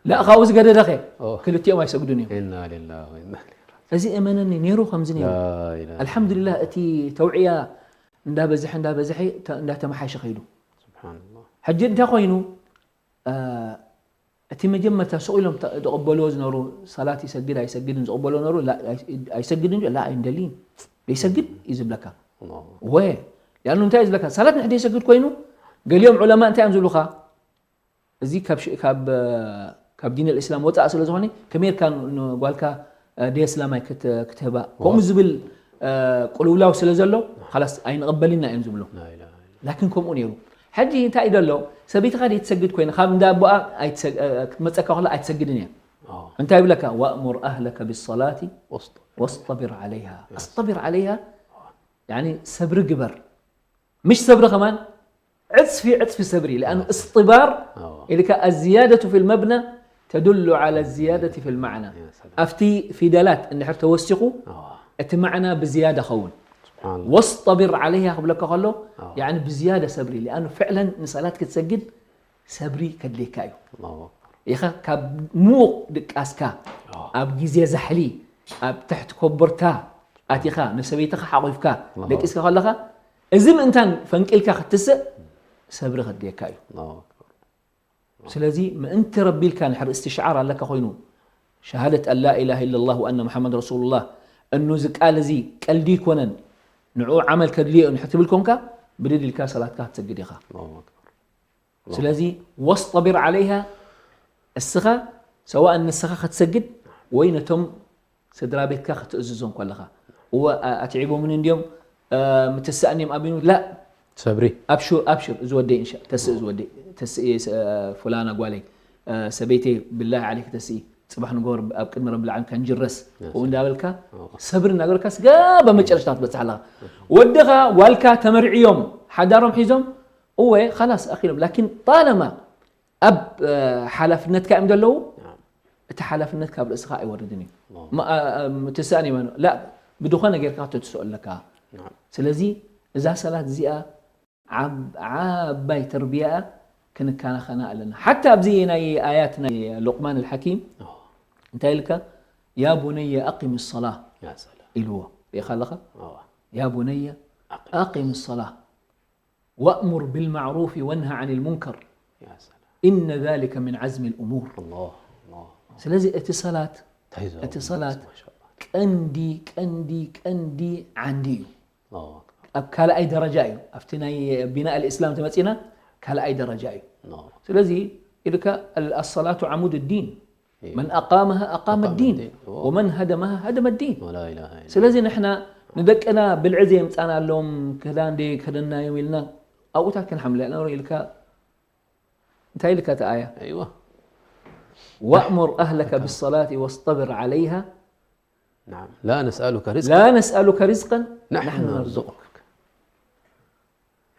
ላ ካብኡ ዝገደደኸ ኦ። ክልቲኦም ኣይሰግዱን እዮም ኢና ሊላሂ ወኢና ኢለይሂ ራጂዑን። እዚ እመነኒ ነይሩ ከምዚ ነይሩ ላ ኢላሃ ኣልሓምዱሊላህ እቲ ተውዕያ እንዳበዝሐ እንዳበዝሐ ተ- እንዳተመሓየሸ ከይዱ ስብሓንላህ። ሕጂ እንታይ ኮይኑ እ፣ እቲ መጀመርታ ስቕ ኢሎም ተ- ዝቕበልዎ ዝነበሩ ሰላት ይሰግድ ኣይሰግድን ዝቕበልዎ ነበሩ ላ- ኣይ- ኣይሰግድን ላ ኣይንደልይን ዘይሰግድ እዩ ዝብለካ ኣላሁ ወ ያኑ እንታይ እዩ ዝብለካ ሰላት ንሕደ ይሰግድ ኮይኑ ገሊኦም ዑለማ እንታይ እዮም ዝብሉኻ እዚ ካብ ሽ- ካብ እ፣ ካብ ዲን ልእስላም ወፃእ ስለ ዝኾነ ከመይ ኢልካ ን- ንጓልካ እ፣ ደይ እስላማይ ክት- ክትህባ ከምኡ ዝብል እ፣ ቅልውላው ስለ ዘሎ ላስ ኣይንቐበልና እዮም ዝብሉ ላ ኢላሃ ኢላ ላኪን ከምኡ ነይሩ ሕጂ እንታይ እዩ ዘሎ ሰበይትኻ ደይ ትሰግድ ኮይነ ካብ እንዳ ኣቦኣ ኣይትሰግ- እ፣ ክትመፀካ ከላ ኣይትሰግድን እያ ላህ። እንታይ ይብለካ ወእሙር ኣህለከ ብሰላቲ ወስጥ ወስጠቢር ዓለይሃ ኣስጠቢር ዓለይሃ ያኒ ሰብሪ ግበር ምሽ ሰብሪ ከማን ዕፅፊ ዕፅፊ ሰብሪ ሊኣኑ እስጥባር ኣዎ። ኢልካ ኣዝያደቱ ፊ ልመብና ተዱሉ ዓላ ዝያደቲ ፊ ልማዕና ያ ሰላም። ኣብቲ ፊደላት እንድሕር ተወሲኹ ኣዎ። እቲ ማዕና ብዝያዳ ኸውን ስብሓንላህ። ወስጠቢር ዓለይሃ ክብለካ ከሎ ኣዎ። ያኒ ብዝያዳ ሰብሪ ሊኣኑ ፍዕለን ንሰላት ክትሰግድ ሰብሪ ከድልየካ እዩ ኣላሁ ኣክበር። ኢኻ ካብ ሙቕ ድቃስካ ኣብ ግዜ ዛሕሊ ኣብ ትሕቲ ኮቦርታ ኣቲኻ ንሰበይትኻ ሓቑፍካ ኣላሁ ደቂስካ ከለኻ እዚ ምእንታን ፈንቂልካ ክትስእ ሰብሪ ከድልየካ እዩ ኣላሁ ኣክበር። ስለዚ ምእንቲ ረቢ ኢልካ ንሕር እስትሽዓር ኣለካ ኮይኑ ሸሃደት ኣን ላ ኢላሃ ኢላ ላህ ወኣነ ሙሓመድ ረሱሉላህ እኑ እዚ ቃል እዚ ቀልዲ ይኮነን ንዑ ዓመል ከድልዮ እዩ ንሕር ትብል ኮንካ ብድድ ኢልካ ሰላትካ ክትሰግድ ኢኻ ኣላሁ ኣክበር። ስለዚ ወስጠቢር ዓለይሃ እስኻ ሰዋእን ንስኻ ክትሰግድ ወይ ነቶም ስድራ ቤትካ ክትእዝዞም ከለኻ እወ ኣ- ኣትዒቦምን እንድዮም እ፣ ምትስእን እዮም ኣቢኑ ላ ሰብሪ ኣብሽር ኣብሽር እዚ ወደይ እንሻ ተስእ እዚ ወደይ ተስእ እ፣ ፉላና ጓለይ እ፣ ሰበይተይ ብላሂ ዓለይክ ተስኢ ፅባሕ ንጎር ኣብ ቅድሚ ረብል ዓለም ከንጅረስ ከምኡ እንዳበልካ ሰብሪ እናገበርካ ስጋ በመጨረሽታ ክትበፅሕ ኣለኻ ወድኻ ጓልካ ተመርዕዮም ሓዳሮም ሒዞም እወ ኻላስ ኣኺሎም ላኪን ጣለማ ኣብ እ፣ ሓላፍነትካ እዮም ዘለዉ እቲ ሓላፍነት ካብ ርእስኻ ኣይወርድን እዩ ማ- እ፣ እ፣ ትስእን እዩ ላ ብድኾነ ጌርካ ክትትስኦ ኣለካ ስለዚ እዛ ሰላት እዚኣ ዓብ- ዓባይ ተርቢያ እያ ክንከናኸና ኣለና። ሓታ ኣብዚ ናይ ኣያት ናይ ሉቕማን ኣልሓኪም እንታይ ኢልካ? ያ ቡነየ ኣቂም ሰላ ኢልዎ። ሪኢኻ ኣለኻ? ያ ቡነየ ኣቂም ሰላ ወእሙር ብልማዕሩፍ ወንሃ ዓን ልሙንከር ኢነ ዛሊከ ምን ዓዝሚ ልእሙር። ስለዚ እቲ ሰላት እቲ ሰላት ቀንዲ ቀንዲ ቀንዲ ዓንዲ እዩ። ኣብ ካልኣይ ደረጃ እዩ። ኣብቲ ናይ ቢናእ ልእስላም ተመፂና ካልኣይ ደረጃ እዩ። ስለዚ ኢልካ ኣሰላቱ ዓሙድ ዲን መን ኣቃመሃ ኣቃመ ዲን ወመን ሃደመሃ ሃደመ ዲን። ስለዚ ንሕና ንደቅና ብልዒ ዘየምፃናሎም ክዳን ደይ ከደናዮም ኢልና ኣብኡታት ክንሓምለ ኢልካ እንታይ ኢልካ እቲ ኣያ? ኣይዋ ወእሙር ኣህለከ ብሰላት ወስጠብር ዓለይሃ نعم لا نسألك رزقا ላ ነስኣሉከ ርዝቀን نحن ናሕኑ ነርዝቁክ። نرزقك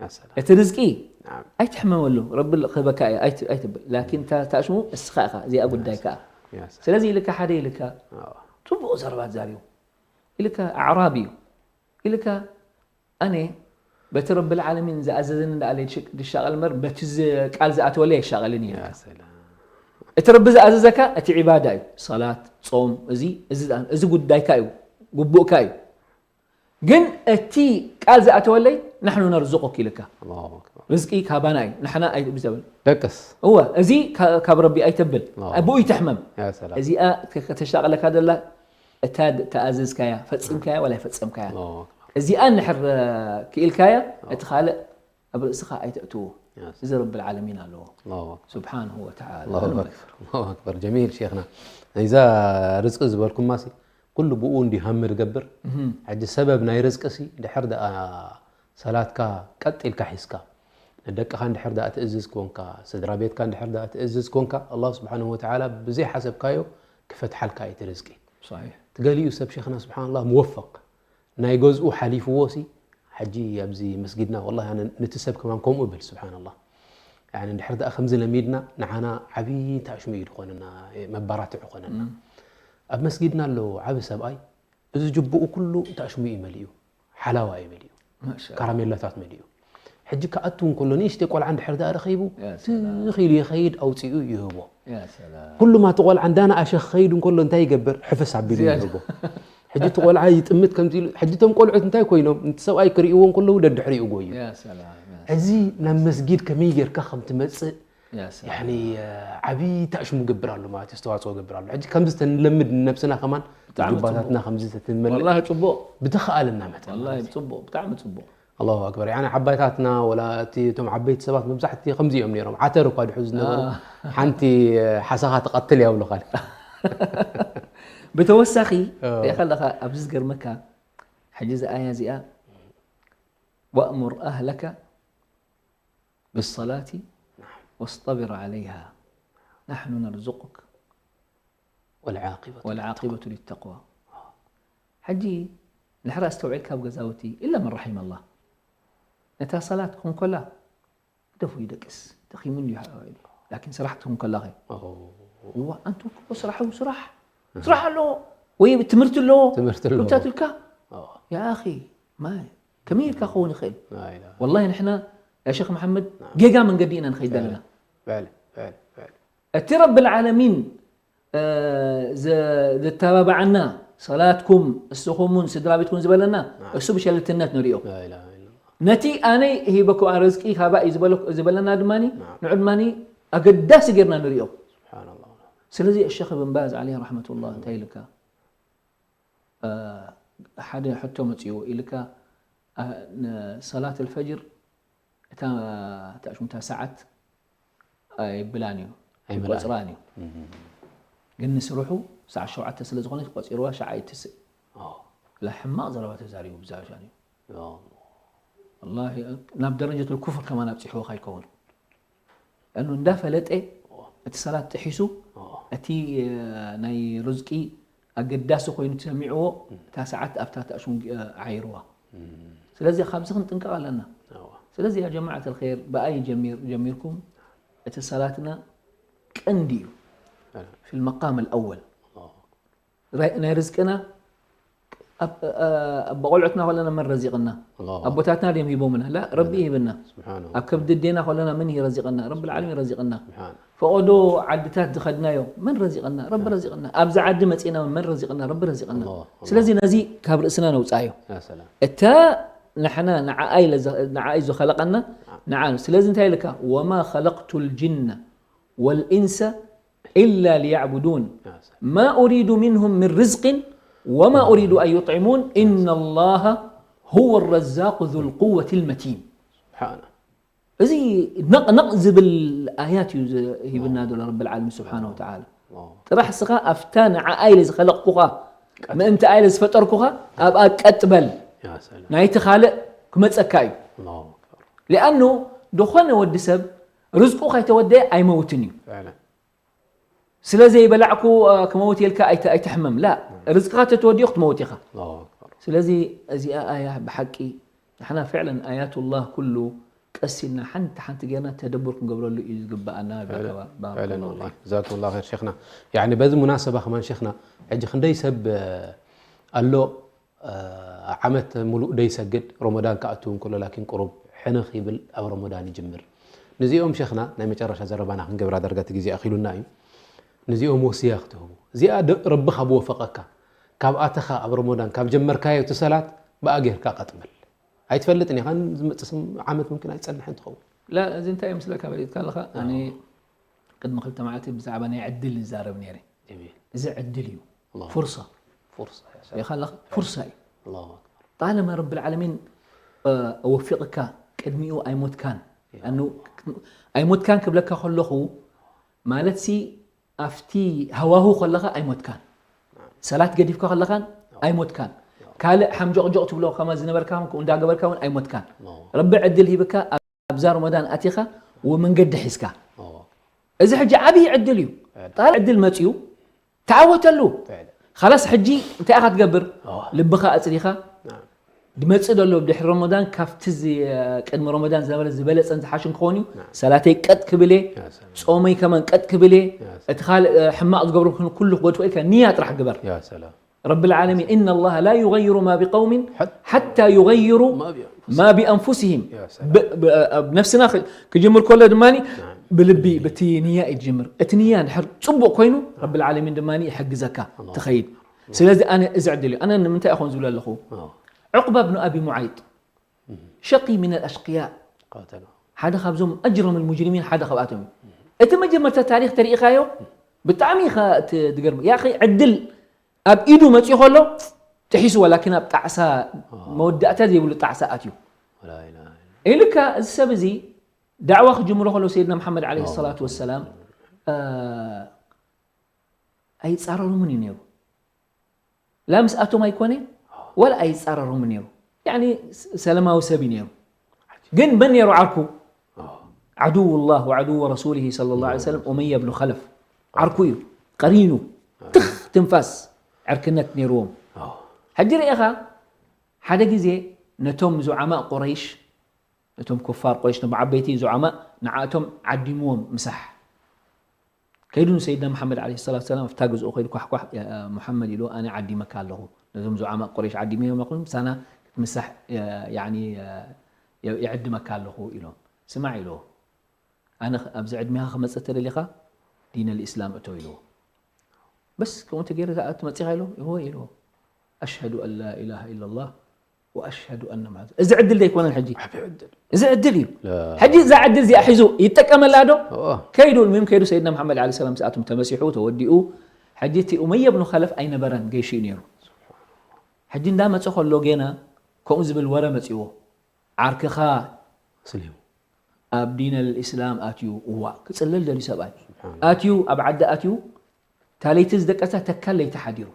يا سلام እቲ ርዝቂ نعم ኣይትሕመመሉ፣ ረቢ ክህበካ እዩ ኣይት- ኣይትብል። ላኪን እታ እታ ሽሙ እስኻ ኢኻ፣ እዚኣ ጉዳይ ከኣ። يا سلام ስለዚ ኢልካ ሓደ ኢልካ آه. ጽቡቕ ዘረባ ተዛሪቡ ኢልካ ኣዕራቢ እዩ ኢልካ ኣነ በቲ ረቢ ልዓለሚን ዝኣዘዘኒ እንዳኣለ ድሻቐል እምበር በቲ ዝ- ቃል ዝኣተወለይ ኣይሻቐልን እዩ يا ኢልካ። سلام እቲ ረቢ ዝኣዘዘካ እቲ ዒባዳ እዩ፣ ሰላት፣ ጾም፣ እዚ እዚ ዝኣ- እዚ ጉዳይካ እዩ፣ ግቡእካ እዩ። ግን እቲ ቃል ዝኣተወለይ ናሕኑ ነርዝቁክ ኢልካ الله أكبر ርዝቂ ካባና እዩ ንሕና ኣይብዘብል ደቅስ እወ እዚ ካ- ካብ ረቢ ኣይተብል لا. ኣብኡ ይትሕመም يا سلام እዚኣ ከተሻቕለካ ዘላ እታ ድ- ተኣዘዝካያ ፈፂምካያ ወላ ኣይፈፀምካያ الله أكبر እዚኣ እንድሕር ክኢልካያ እቲ ካልእ ኣብ ርእስኻ ኣይተእትዎ يا سلام እዚ ረቢ ልዓለሚን ኣለዎ الله أكبر ስብሓንሁ ወተዓላ الله أكبر الله أكبر جميل شيخنا ናይዛ ርዝቂ ዝበልኩማሲ ኩሉ ብኡ እንዲ ሃም ዝገብር ሕጂ ሰበብ ናይ ርዝቅሲ ድሕር ደኣ ሰላትካ ቀጥ ኢልካ ሒዝካ ንደቅኻ እንድሕር ደኣ ትእዝዝ ኮንካ ስድራ ቤትካ እንድሕር ደኣ ትእዝዝ ኮንካ ኣላህ ስብሓንሁ ወተዓላ ብዘይሓሰብካዮ ክፈትሓልካ እዩ እቲ ርዝቂ صحيح ትገሊኡ ሰብ ሸይኽና ስብሓንላህ ሙወፈቅ ናይ ገዝኡ ሓሊፍዎ ሲ ሕጂ ኣብዚ መስጊድና ወላሂ ኣነ ነቲ ሰብ ከማን ከምኡ እብል ስብሓንላህ ያኒ እንድሕር ደኣ ከምዚ ለሚድና ንዓና ዓብዪ ታሽሙ እዩ ዝኾነና መባራትዕ ይኾነና ኣብ መስጊድና ኣሎ ዓቢ ሰብኣይ እዚ ጅቡኡ ኩሉ ታሽሙ እዩ መሊኡ ሓላዋ እዩ መሊኡ ማሻ ካራሜላታት መሊኡ ሕጂ ክኣቱ እንከሎ ንእሽተይ ቆልዓ እንድሕር ደኣ ረኺቡ ያ ሰላም። ትኽ ኢሉ ይኸይድ ኣውፂኡ ይህቦ ያ ሰላም ኩሉ ማቲ ቆልዓ እንዳነኣሸ ክኸይድ እንከሎ እንታይ ይገብር ሕፍስ ኣቢሉ ዝያዳ። ይህቦ ሕጂ እቲ ቆልዓ ይጥምት ከምዚ ኢሉ ሕጂ እቶም ቆልዑት እንታይ ኮይኖም ነቲ ሰብኣይ ክርእይዎ እንከለዉ ደድሕሪኡ ጎዩ ያ ሰላም ያ እዚ ናብ መስጊድ ከመይ ጌርካ ከም ትመፅእ ያ ሰላም ያኒ ዓብዪ ታእሽሙ ገብር ኣሎ ማለት እዩ፣ ኣስተዋፅኦ ገብር ኣሎ። ሕጂ ከምዚ ተንለምድ ንነብስና ከማን ብጣዕሚ ጁባታትና ከምዚ ተትንመልእ ወላሂ ፅቡቕ ብተኸኣለና መጠን ወላሂ ማለት እዩ። ፅቡቕ ብጣዕሚ ፅቡቕ ኣላሁ ኣክበር። ያኒ ዓባይታትና ወላ እቲ እቶም ዓበይቲ ሰባት መብዛሕቲ ከምዚ እዮም ነይሮም። ዓተር እኳ ድሑ ዝነበሩ ኣዎ። ሓንቲ ሓሳኻ ትቐትል እያ ብሉኻ። ብተወሳኺ ኣዎ። ሪኢኻ ኣለኻ ኣብዚ ዝገርመካ ሕጂ እዚ ኣያ እዚኣ ወእሙር ኣህለከ ብሰላቲ ወስጠብር ዓለይሃ ናሕኑ ነርዙቁክ ወልዓቂበቱ ወልዓቂበቱ ሊተቅዋ። ሕጂ ንሕራ ኣስተውዒልካ ኣብ ገዛውቲ ኢላ መን ረሒመ ኣላህ ነታ ሰላት ክኾን ኮላ ደፉ ይደቅስ ደኺሙ እንዲዩ ሓ- ኢሉ። ላኪን ስራሕ ክትኾን ከላ ኸ እዋ ኣንቱ እኮ ስራሕ ስራሕ ስራሕ ኣለዎ ወይ ትምህርቲ ኣለዎ ትምህርቲ ኣለዎ። ከምታት ኢልካ ኣዎ። ያ ኣኺ ማይ ከመይ ኢልካ ክኸውን ይኽእል ላኢላሃ። ወላሂ ንሕና ያ ሸክ መሓመድ ጌጋ መንገዲ ኢና ንኸይድ ዘለና በል በል በል እቲ ረቢ ልዓለሚን እ፣ ዘ- ዘተባብዓና ሰላትኩም እስኹምን ስድራ ቤትኩም ዝበለና እሱ ብሸለልትነት ንሪኦ ላኢላሃ ኢለላህ። ነቲ ኣነ ሂበኩም ኣረዝቂ ካባ እዩ ዝበለ- ዝበለና ድማ ንዑ ድማ ኣገዳሲ ጌርና ንሪኦ ስብሓንላህ። ስለዚ ሸክ ብን ባዝ ዓለይ ረሕመቱላህ እንታይ ኢልካ እ፣ ሓደ ሕቶ መፅዎ ኢልካ እ፣ ንሰላት ልፈጅር እታ እታ ሽሙታ ሰዓት ኣይብላን እዩ ኣይመልኣን። ቆፅራን እዩ ግን ንስርሑ ሰዓት ሸውዓተ ስለ ዝኾነ ቆፂርዋ ሸዓ ይትስእ ኣዎ። ላ ሕማቕ ዘረባ ተዛሪቡ ብዛሻን እዩ ኣዎ። ወላሂ ናብ ደረጀት ኩፍር ከማን ኣብፂሕዎ ከይከውን እኑ እንዳፈለጠ እቲ ሰላት ጥሒሱ ኣዎ። እቲ እ፣ ናይ ርዝቂ ኣገዳሲ ኮይኑ ተሰሚዕዎ እታ ሰዓት ኣብታ ተእሽሙ ዓይርዋ ስለዚ ካብዚ ክንጥንቀቕ ኣለና ኣዎ። ስለዚ ያ ጀማዓት ልኸይር ብኣይ ጀሚር ጀሚርኩም እቲ ሰላትና ቀንዲ እዩ ኣዎ። ፊ ልመቃም ልኣወል ኣዎ። ራይ- ናይ ርዝቅና ኣብ- እ- እ- ብቆልዑትና ከለና መን ረዚቕና? ኣላሁ ኣቦታትና ድዮም ሂቦምና? ላ፣ ረቢ ይህብና። ስብሓን ኣብ ከብዲ ኣዴና ከለና መን እዩ ረዚቕና? ረቢ ዓለሚን ረዚቕና። ስብሓን ፈቐዶ ዓድታት ዝኸድናዮ መን ረዚቕና? ረቢ ረዚቕና። ኣብዚ ዓዲ መፂና መን ረዚቕና? ረቢ ረዚቕና። ኣላሁ ስለዚ ነዚ ካብ ርእስና ነውፃዮ። ያ ሰላም እታ ንሕና ንዓኣ ኢለ ዘ- ንዓኣ እዩ ዝኸለቐና ንዓ። ስለዚ እንታይ ኢልካ? وما خلقت الجن والإنس إلا ليعبدون ያ ሰላም ما أريد منهم من رزق وما أريد أن يطعمون إن الله هو الرزاق ذو القوة المتين. ስብሓን እዚ ነቕ ነቕ ዝብል ኣያት እዩ ዝ- ሂብና ዘሎ ረቢ ዓለሚን ስብሓን ወተዓላ። ጥራሕ ስኻ ኣብታ ንዓኣ ኢለ ዝኸለቕኩኻ ምእንቲ ኣኢለ ዝፈጠርኩኻ ኣብኣ ቀጥ በል። ያ ሰላም ናይቲ ካልእ ክመፀካ እዩ። ኣላሁ ኣክበር ሊኣኑ ዝኾነ ወዲ ሰብ ርዝቁ ከይተወደየ ኣይመውትን እዩ። ፍዕለን ስለ ዘይበላዕኩ እ፣ ክመውት የልካ ኣይተ- ኣይትሕመም። ላ፣ ርዝቅኻ ተተወዲኡ ክትመውት ኢኻ። ኣላሁ ኣክበር ስለዚ እዚኣ ኣያ ብሓቂ ንሕና ፍዕለን ኣያቱላህ ኩሉ ቀስ ኢልና ሓንቲ ሓንቲ ጌርና ተደቡር ክንገብረሉ እዩ ዝግበኣና። ፍዕለን ወላሂ ጀዛኩም ላ ር ሸይኽና። ያኒ በዚ ሙናሰባ ከማን ሸይኽና ሕጂ ክንደይ ሰብ ኣሎ ዓመት ሙሉእ ደይሰግድ ረመዳን ክኣቱ እንከሎ ላኪን ቁሩብ ሕንኽ ይብል ኣብ ረመዳን ይጅምር። ንዚኦም ሸይኽና ናይ መጨረሻ ዘረባና ክንገብራ ዳርጋ እቲ ግዜ ኣኺሉና እዩ። ንዚኦም ወስያ ክትህቡ እዚኣ ደ- ረቢ ካብ ወፈቐካ ካብ ኣተኻ ኣብ ረመዳን ካብ ጀመርካዮ እቲ ሰላት ብኣ ጌርካ ቀጥመል ኣይትፈልጥን ኢኻ። ዝመፅእ ስም ዓመት ምምክን ኣይፀንሕን ትኸውን። ላ፣ እዚ እንታይ እዩ ምስለካ በሊጥካ ኣለኻ? ኣነ ቅድሚ ክልተ መዓልቲ ብዛዕባ ናይ ዕድል ይዛረብ ነይረ። ጀሚል እዚ ዕድል እዩ። ኣላሁ ፍርሳ ፍርሳ ኢኻ ኣለኻ? ፍርሳ እዩ። ኣላሁ ኣክበር ጣለማ ረብል ዓለሚን እ፣ ወፊቕካ ቅድሚኡ ኣይሞትካን። ኣኑ ኣይሞትካን ክብለካ ከለኹ ማለት ሲ ኣብቲ ሃዋሁ ከለኻ ኣይሞትካን። ሰላት ገዲፍካ ከለኻን ኣይሞትካን። ካልእ ሓምጆቕጆቕ ትብሎ ከማ ዝነበርካ እውን እንዳገበርካ እውን ኣይሞትካን። ረቢ ዕድል ሂብካ ኣብዛ ረመዳን ኣቲኻ ወመንገዲ ሒዝካ። እዚ ሕጂ ዓብዪ ዕድል እዩ። ጣል ዕድል መፅዩ ተዓወተሉ። ፍዕለን ኻላስ ሕጂ እንታይ ኢኻ ትገብር? ኣዋ። ልብኻ ኣፅሪኻ ናም ድመፅእ ዘሎ ድሕሪ ረመዳን ካብቲ ዚ- ቅድሚ ረመዳን ዝነበረ ዝበለፀን ዝሓሽን ክኸውን እዩ። ናም ሰላተይ ቀጥ ክብል እየ፣ ያ ሰላም ፆመይ ከማን ቀጥ ክብል እየ። ያ ሰላም እቲ ካልእ እ፣ ሕማቕ ዝገብሮ ኩሉ ክገድፎ ኢልካ ንያ ጥራሕ ግበር። ያ ሰላም ረብል ዓለሚን إن الله لا يغير ما بقوم حتى حتى يغيروا ما بأنفسهم. ما بأنفسهم ያ ሰላም ብ- ብ- ኣብ ነፍስና ክ- ክጅምር ከሎ ድማ ናም ብልቢ በቲ ንያ እዩ ትጅምር። እቲ ንያ እንድሕር ፅቡቕ ኮይኑ ረብል ዓለሚን ድማ ይሕግዘካ ኣላሁ ትኸይድ። ስለዚ ኣነ እዚ ዕድል እዩ። ኣነ ንምንታይ ይኾን ዝብል ኣለኹ? ኣዎ ዑቕባ ብኑ ኣቢ ሙዓይጥ ሸቂ ሚን ኣልኣሽቅያ قاتله ሓደ ካብዞም ኣጅረም ሙጅሪሚን ሓደ ካብኣቶም እዩ። እቲ መጀመርታ ታሪክ ተሪኢኻዮ ብጣዕሚ ኢኻ እቲ ዝገርም። ያ ኣኺ ዕድል ኣብ ኢዱ መፅኡ ከሎ ጥሒሱ ወላኪን ኣብ ጣዕሳ መወዳእታ ዘይብሉ ጣዕሳ ኣትዩ። لا إله إلا ኢልካ እዚ ሰብ እዚ ዳዕዋ ክጅምሮ ከሎ ሰይድና መሓመድ ዓለይሂ ሰላቱ ወሰላም እ፣ ኣይፃረሮምን እዩ ነይሩ። ላ ምስኣቶም ኣይኮነ ወላ ኣይፃረሮምን ነይሩ። ያኒ ስ- ሰላማዊ ሰብ እዩ ነይሩ። ግን መን ነይሩ ዓርኩ? ዓድው ላህ ወዓድው ረሱሊሂ ሰለላሁ ዐለይሂ ወሰለም ኡመያ ብኑ ኸለፍ ዓርኩ እዩ። ቀሪኑ ትኽ ትንፋስ ዕርክነት ነይርዎም። أوه ሕጂ ርኢኻ ሓደ ግዜ ነቶም ዙዓማእ ቁረይሽ ነቶም ኩፋር ቁረይሽ ነቶም ዓበይቲ ዙዓማእ ንዓእቶም ዓዲምዎም ምሳሕ ከይዱ ንሰይድና መሓመድ ዓለይሂ ሰላቱ ሰላም ኣብታ ገዝኡ ከይዱ ኳሕኳሕ ያ ሙሓመድ ኢሉ ኣነ ዓዲመካ ኣለኹ ነዞም ዙዓማእ ቁረይሽ ዓዲመዮም ኣለኹ ምሳና ክትምሳሕ ያኒ ይዕድመካ ኣለኹ ኢሎም ስማዕ ኢልዎ ኣነ ኣብዚ ዕድሜኻ ክመፅእ ተደሊኻ ዲን ልእስላም እቶ ኢልዎ በስ ከምኡ ተገይረ ዝኣቱ መፂኻ ኢልዎ እወ ኢልዎ ኣሽሀዱ ኣን ላ ኢላሃ ኢላ ላህ ወኣሽሀዱ ኣነ ማለት እዚ ዕድል ዘይኮነን ሕጂ ዓቢ ዕድል እዚ ዕድል እዩ لا ሕጂ እዛ ዕድል እዚኣ ሒዙ ይጠቀመላ ዶ أوه ከይዱ المهم ከይዱ ሰይድና መሓመድ ዓለይሂ ሰላም ምስኣቶም ተመሲሑ ተወዲኡ ሕጂ እቲ ኡመየ ብኑ ኸለፍ ኣይነበረን ገይሹ እዩ ነይሩ ሕጂ እንዳመፀ ከሎ ጌና ከምኡ ዝብል ወረ መፂዎ ዓርክኻ سليم ኣብ ዲን ልእስላም ኣትዩ እዋ ክፅለል ደልዩ ሰብኣይ سبحان الله ኣትዩ ኣብ ዓዲ ኣትዩ ታለይቲ ዝደቀሳ ተካል ለይቲ ሓዲሩ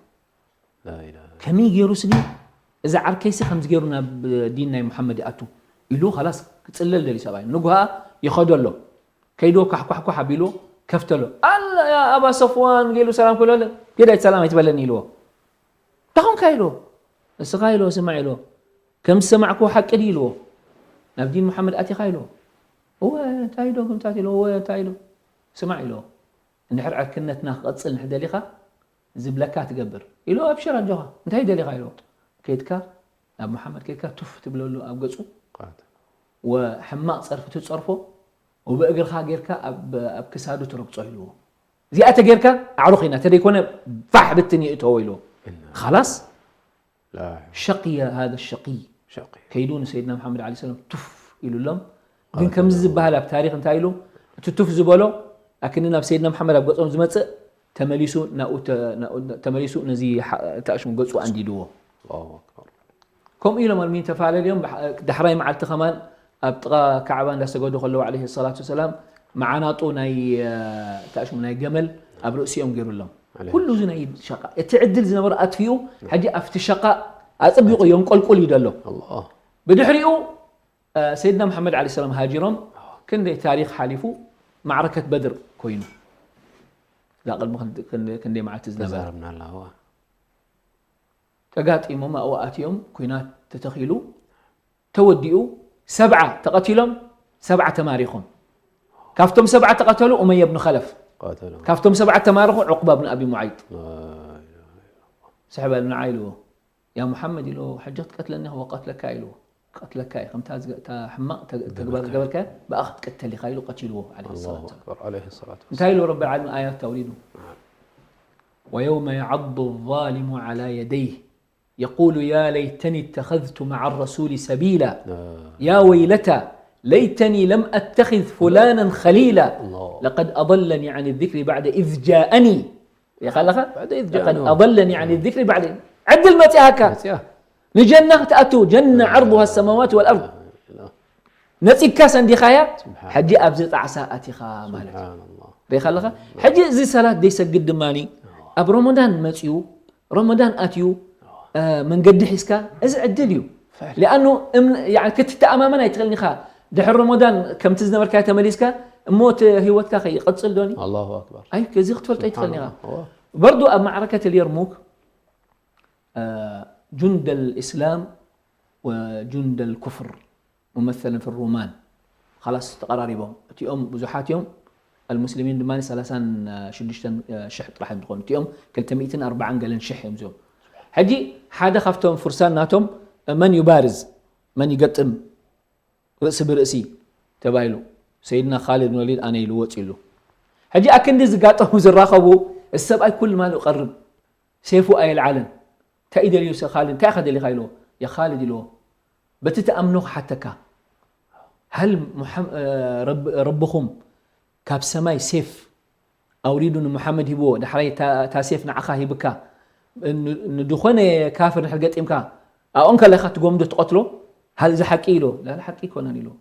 لا إله ከመይ ገይሩ ስኒ እዚ ዓርከይሲ ከምዚ ገይሩ ናብ ዲን ናይ ሙሓመድ ይኣቱ ኢሉ ኸላስ ክፅለል ደልዩ ሰብኣይ ንጉሃ ይኸዶ ኣሎ ከይዶ ካሕኳሕኳሕ ኣቢሉ ከፍተሎ ኣላ ያ ኣባ ሰፍዋን ገይሉ ሰላም ክብለለ ጌዳይ ሰላም ኣይትበለኒ ኢልዎ እንታይ ኾንካ ኢልዎ እስኻ ኢልዎ ስማዕ ኢልዎ ከም ዝሰማዕክዎ ሓቂ ድዩ ኢልዎ ናብ ዲን ሙሓመድ ኣቲኻ ኢልዎ እወ እንታይ ዶ ግምታት ኢልዎ እወ እንታይ ኢልዎ ስማዕ ኢልዎ እንድሕር ዕርክነትና ክቐፅል እንድሕር ደሊኻ ዝብለካ ትገብር ኢልዎ ኣብሽር ኣጆኻ እንታይ ደሊኻ ኢልዎ ከይድካ ናብ መሓመድ ከይድካ ቱፍ ትብለሉ ኣብ ገጹ፣ ወሕማቕ ጸርፊ ትጸርፎ፣ ወብእግርኻ ጌርካ ኣብ ክሳዱ ትረግጾ ኢልዎ። እዚኣ ተጌርካ ኣዕሩኽ ኢና፣ ተደይኮነ ፋሕ ብትን ይእተዎ ኢልዎ። ኻላስ ሸቅየ ሃذا الشقي ከይዱ ንሰይድና መሓመድ ዓለይሂ ሰላም ቱፍ ኢሉሎም። ግን ከምዚ ዝበሃል ኣብ ታሪኽ እንታይ ኢሉ እቲ ቱፍ ዝበሎ ኣክኒ ናብ ሰይድና መሓመድ ኣብ ገጾም ዝመጽእ ተመሊሱ ናብኡ ተ- ናብኡ- ተመሊሱ ነዚ ሓ- ተኣሽሙ ገጹ ኣንዲድዎ። ከምኡ ኢሎም ኣልሚን ተፈላለዮም። ብሓ- ዳሕራይ መዓልቲ ከማን ኣብ ጥቓ ካዕባ እንዳሰገዱ ከለዉ ዓለይሂ ሰላቱ ወሰላም መዓናጡ ናይ እ፣ ተኣሽሙ ናይ ገመል ኣብ ርእሲኦም ገይሩሎም። ኩሉ እዚ ናይ ሸቃ እቲ ዕድል ዝነበረ ኣጥፊኡ። ሕጂ ኣብቲ ሸቃ ኣጸቢቑ የንቆልቁል እዩ ዘሎ። ብድሕሪኡ ሰይድና መሓመድ ዓለይሂ ሰላም ሃጂሮም ክንደይ ታሪኽ ሓሊፉ ማዕረከት በድር ኮይኑ እዛ ቅድሚ ክንደይ መዓልቲ ዝነበረ ተዛረብና ኣላ። ተጋጢሞም ኣብኡ ኣትዮም ኩናት ተተኺሉ ተወዲኡ ሰብዓ ተቐቲሎም ሰብዓ ተማሪኾም። ካብቶም ሰብዓ ተቐተሉ ኡመየ ብን ኸለፍ። ካብቶም ሰብዓ ተማርኹ ዑቕባ ብን ኣቢ ሙዓይጥ። ስሕበል ንዓ ኢልዎ። ያ ሙሓመድ ኢልዎ፣ ሕጂ ክትቀትለኒ ኢኻ ወቀትለካ ኢልዎ። ክቐትለካ እዩ፣ ከምታ ዝገ- እታ ሕማቕ ተ- ተግባር ዝገበርካያ ብኣ ክትቅተል ኢኻ ኢሉ ቀቲልዎ ዓለይሂ ሰላቱ ወሰላም። ኣክበር ዓለይሂ ሰላቱ እንታይ ኢሉ ረቢ ዓለሚን ኣያት ኣውሪዱ? ويوم يعض الظالم على يديه يقول يا ليتني اتخذت مع الرسول سبيلا يا ويلتى ليتني لم أتخذ فلانا خليلا لقد أضلني عن الذكر بعد إذ جاءني ሪኢኻ ኣለኻ? بعد إذ لقد جاءني. أضلني عن الذكر بعد ዕድል መጺኣካ መጽያ። ንጀና ክትኣቱ ጀና عرضها السماوات والأرض ነጺግካ ሰንዲኻያ ስብሓን። ሕጂ ኣብዚ ጣዕሳ ኣቲኻ ማለት እዩ። ስብሓን ኣላህ። ሪኢኻ ኣለኻ? ሕጂ እዚ ሰላት ዘይሰግድ ድማ ኣብ ረመዳን መጺኡ ረመዳን ኣትዩ እ፣ መንገዲ ሒዝካ እዚ ዕድል እዩ። ሊኣኑ እም- ያዕ- ክትተኣማመን ኣይትኽእልን ኢኻ። ድሕሪ ረመዳን ከምቲ ዝነበርካዮ ተመሊስካ እሞ እቲ ህይወትካ ከይቐጽል ዶኒ? ኣላሁ ኣክበር። ኣይ እዚ ክትፈልጦ ኣይትኽእልን ኢኻ። ስብሓን ኣላህ። በርዱ ኣብ ማዕረከት ልየርሙክ እ፣ ጁንደ ልእስላም ወጁንደ ልኩፍር ሙመሰለን ፊ ሩማን ኻላስ ተቐራሪቦም እቲኦም ብዙሓት እዮም። ኣልሙስሊሚን ድማ ሰላሳን ሽዱሽተን ሽሕ ጥራሕ እዮም ዝኾኑ እቲኦም ክልተ ሚእትን ኣርባዓን ገለን ሽሕ እዮም እዚኦም። ሕጂ ሓደ ካብቶም ፍርሳን ናቶም መን ዩባርዝ መን ይገጥም ርእሲ ብርእሲ ተባሂሉ ሰይድና ኻሊድ ብን ወሊድ ኣነ ኢሉ ወፂሉ። ሕጂ ኣክንዲ ዝጋጠሙ ዝራኸቡ እዚ ሰብኣይ ኩል ማሉ ቀርብ ሴፉ ኣየልዓለን እንታይ እዩ ደልዩ ኻሊድ እንታይ ኢኻ ደሊኻ ኢልዎ። ያ ኻሊድ ኢልዎ በቲ ትኣምኖ ክሓተካ ሃል ረብኹም ካብ ሰማይ ሴፍ ኣውሪዱ ንሙሓመድ ሂብዎ ዳሕራይ እታ ሴፍ ንዓኻ ሂብካ ንድኾነ ካፍር ንድሕር ገጢምካ ኣብኦም ከለኻ ትጎምዶ ትቐትሎ ሃል እዚ ሓቂ ኢልዎ ላላ ሓቂ ይኮነን ኢልዎ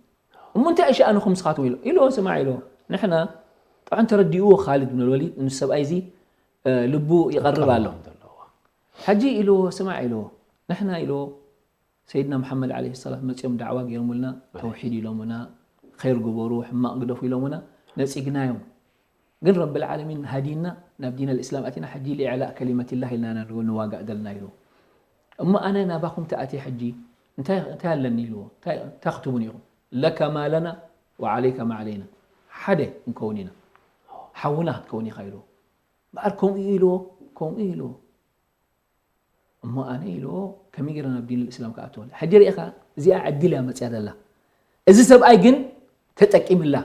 እሞ እንታይ እሽኣንኹም ንስኻትኩም ኢልዎ ኢልዎ ስማዕ ኢልዎ ንሕና ጥዑን ተረዲእዎ ኻልድ ብን ወሊድ ንሰብኣይ እዚ ልቡ ይቐርብ ኣሎ ሓጂ ኢልዎ ስማዕ ኢልዎ ንሕና ኢልዎ ሰይድና መሓመድ ዓለይሂ ሰላም መጺኦም ዳዕዋ ገይሮምልና ተውሒድ ኢሎምና ኸይር ግበሩ ሕማቕ ግደፉ ኢሎምና ነጺግናዮም ግን ረብል ዓለሚን ሃዲና ናብ ዲን ኣልእስላም ኣቲና ሕጂ ሊዕላእ ከሊመትላህ ኢልና ኢና ንዋጋእ ዘለና ኢሉ እሞ ኣነ ናባኹም ተኣትየ ሕጂ እንታይ ኣለኒ ኢልዎ እንታይ ክትቡን ኢኹም ለካ ማ ለና ወዓለይካ ማ ዓለይና ሓደ ክንከውን ኢና ሓውና ክትከውን ኢኻ ኢልዎ እምበኣር ከምኡ ኢልዎ ከምኡ ኢልዎ እሞ ኣነ ኢልዎ ከመይ ገይረ ናብ ዲን ልእስላም ክኣትወ ሕጂ ርኢኻ እዚኣ ዕድል እያ መፅያ ዘላ እዚ ሰብኣይ ግን ተጠቂምላ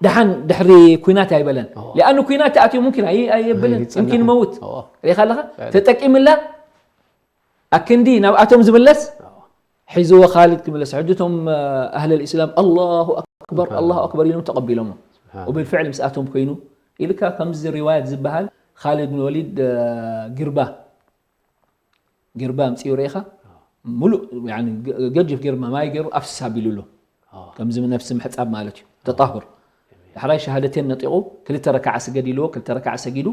ደሓን ድሕሪ ኩናት ኣይበለን ሊኣኑ ኩናት ተኣትዩ ሙምኪን ኣየብልን ሙምኪን መውት ርኢኻ ኣለኻ ተጠቂምላ ኣክንዲ ናብኣቶም ዝምለስ ሒዝዎ ካልድ ክምለስ ሕጂ እቶም ኣህል ልእስላም ኣላሁ ኣክበር ኣላሁ ኣክበር ኢሎም ተቐቢሎሞ ወብልፍዕል ምስኣቶም ኮይኑ ኢልካ ከምዚ ሪዋየት ዝበሃል ካልድ ብን ወሊድ ግርባ ግርባ ኣምፅኡ ርኢኻ ሙሉእ ገጅፍ ግርባ ማይ ገይሩ ኣፍስስ ኣቢሉሎ ከምዚ ነፍሲ ምሕፃብ ማለት እዩ ተጣሁር ዳሕራይ ሸሃደቴን ነጢቑ ክልተ ረካዓ ስገድ ኢልዎ ክልተ ረካዓ ሰጊዱ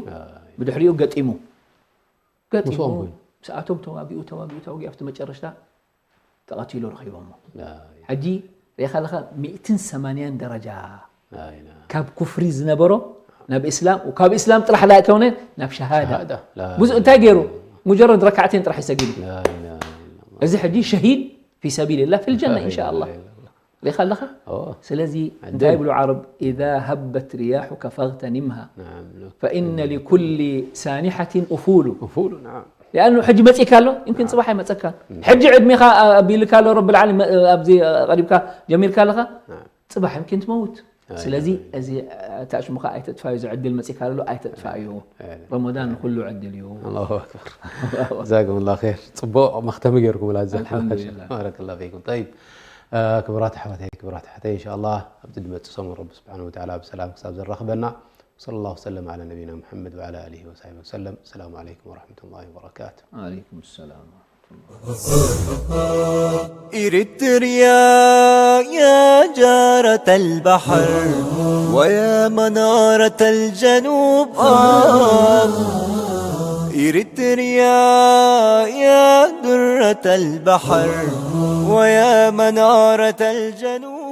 ብድሕሪኡ ገጢሙ ገጢሙ ምስኣቶም ተዋጊኡ ተዋጊኡ ተዋጊኡ ኣብቲ መጨረሽታ ተቐቲሉ ረኺቦሞ ሕጂ ርኢኻ ኣለኻ ሚእትን ሰማንያን ደረጃ ካብ ኩፍሪ ዝነበሮ ናብ እስላም ካብ እስላም ጥራሕ ላ ከውነ ናብ ሸሃዳ ብዙ እንታይ ገይሩ ሙጀረድ ረካዕቴን ጥራሕ ይሰጊዱ እዚ ሕጂ ሸሂድ ፊ ሰቢልላ ፊ ልጀና ኢንሻ ኣላ ርኢኻ ኣለኻ ስለዚ እንታይ ይብሉ ዓረብ ኢዛ ሀበት ሪያሑከ ፈግተኒምሃ ፈኢነ ሊኩሊ ሳኒሐትን ኡፉሉ ያኑ ሕጂ መጺካ ኣሎ፣ ይምክን ጽባሕ ኣይመጸካ። ሕጂ ዕድሜኻ ኣቢልካ ኣሎ ረብል ዓለሚን፣ ኣብዚ ቀሪብካ ጀሚርካ ኣለኻ፣ ጽባሕ ይምክን ትመውት። ስለዚ እዚ ታሽሙኻ ኣይተጥፋዩ፣ እዚ ዕድል መጺካ ኣሎ ኣይተጥፋዩ። ረመዳን ንኹሉ ዕድል እዩ። ኣላሁ ኣክበር። ጀዛኩም ላ ር። ጽቡቅ መክተሚ ገይርኩም ላ። ኣልሓምዱሊላህ። ባረከላ ፊኩም። ጠይብ፣ ክቡራት ኣሕዋተይ፣ ክቡራት ኣሕዋተይ፣ እንሻላ ኣብቲ ድመጽእ ሰሙን ረቢ ስብሓን ወተዓላ ብሰላም ክሳብ ዘራኽበና። صلى الله وسلم على نبينا محمد وعلى آله وصحبه وسلم. السلام عليكم ورحمة الله وبركاته. عليكم السلام ورحمة الله. إريتريا يا جارة البحر ويا منارة الجنوب آه. إريتريا يا درة البحر ويا منارة الجنوب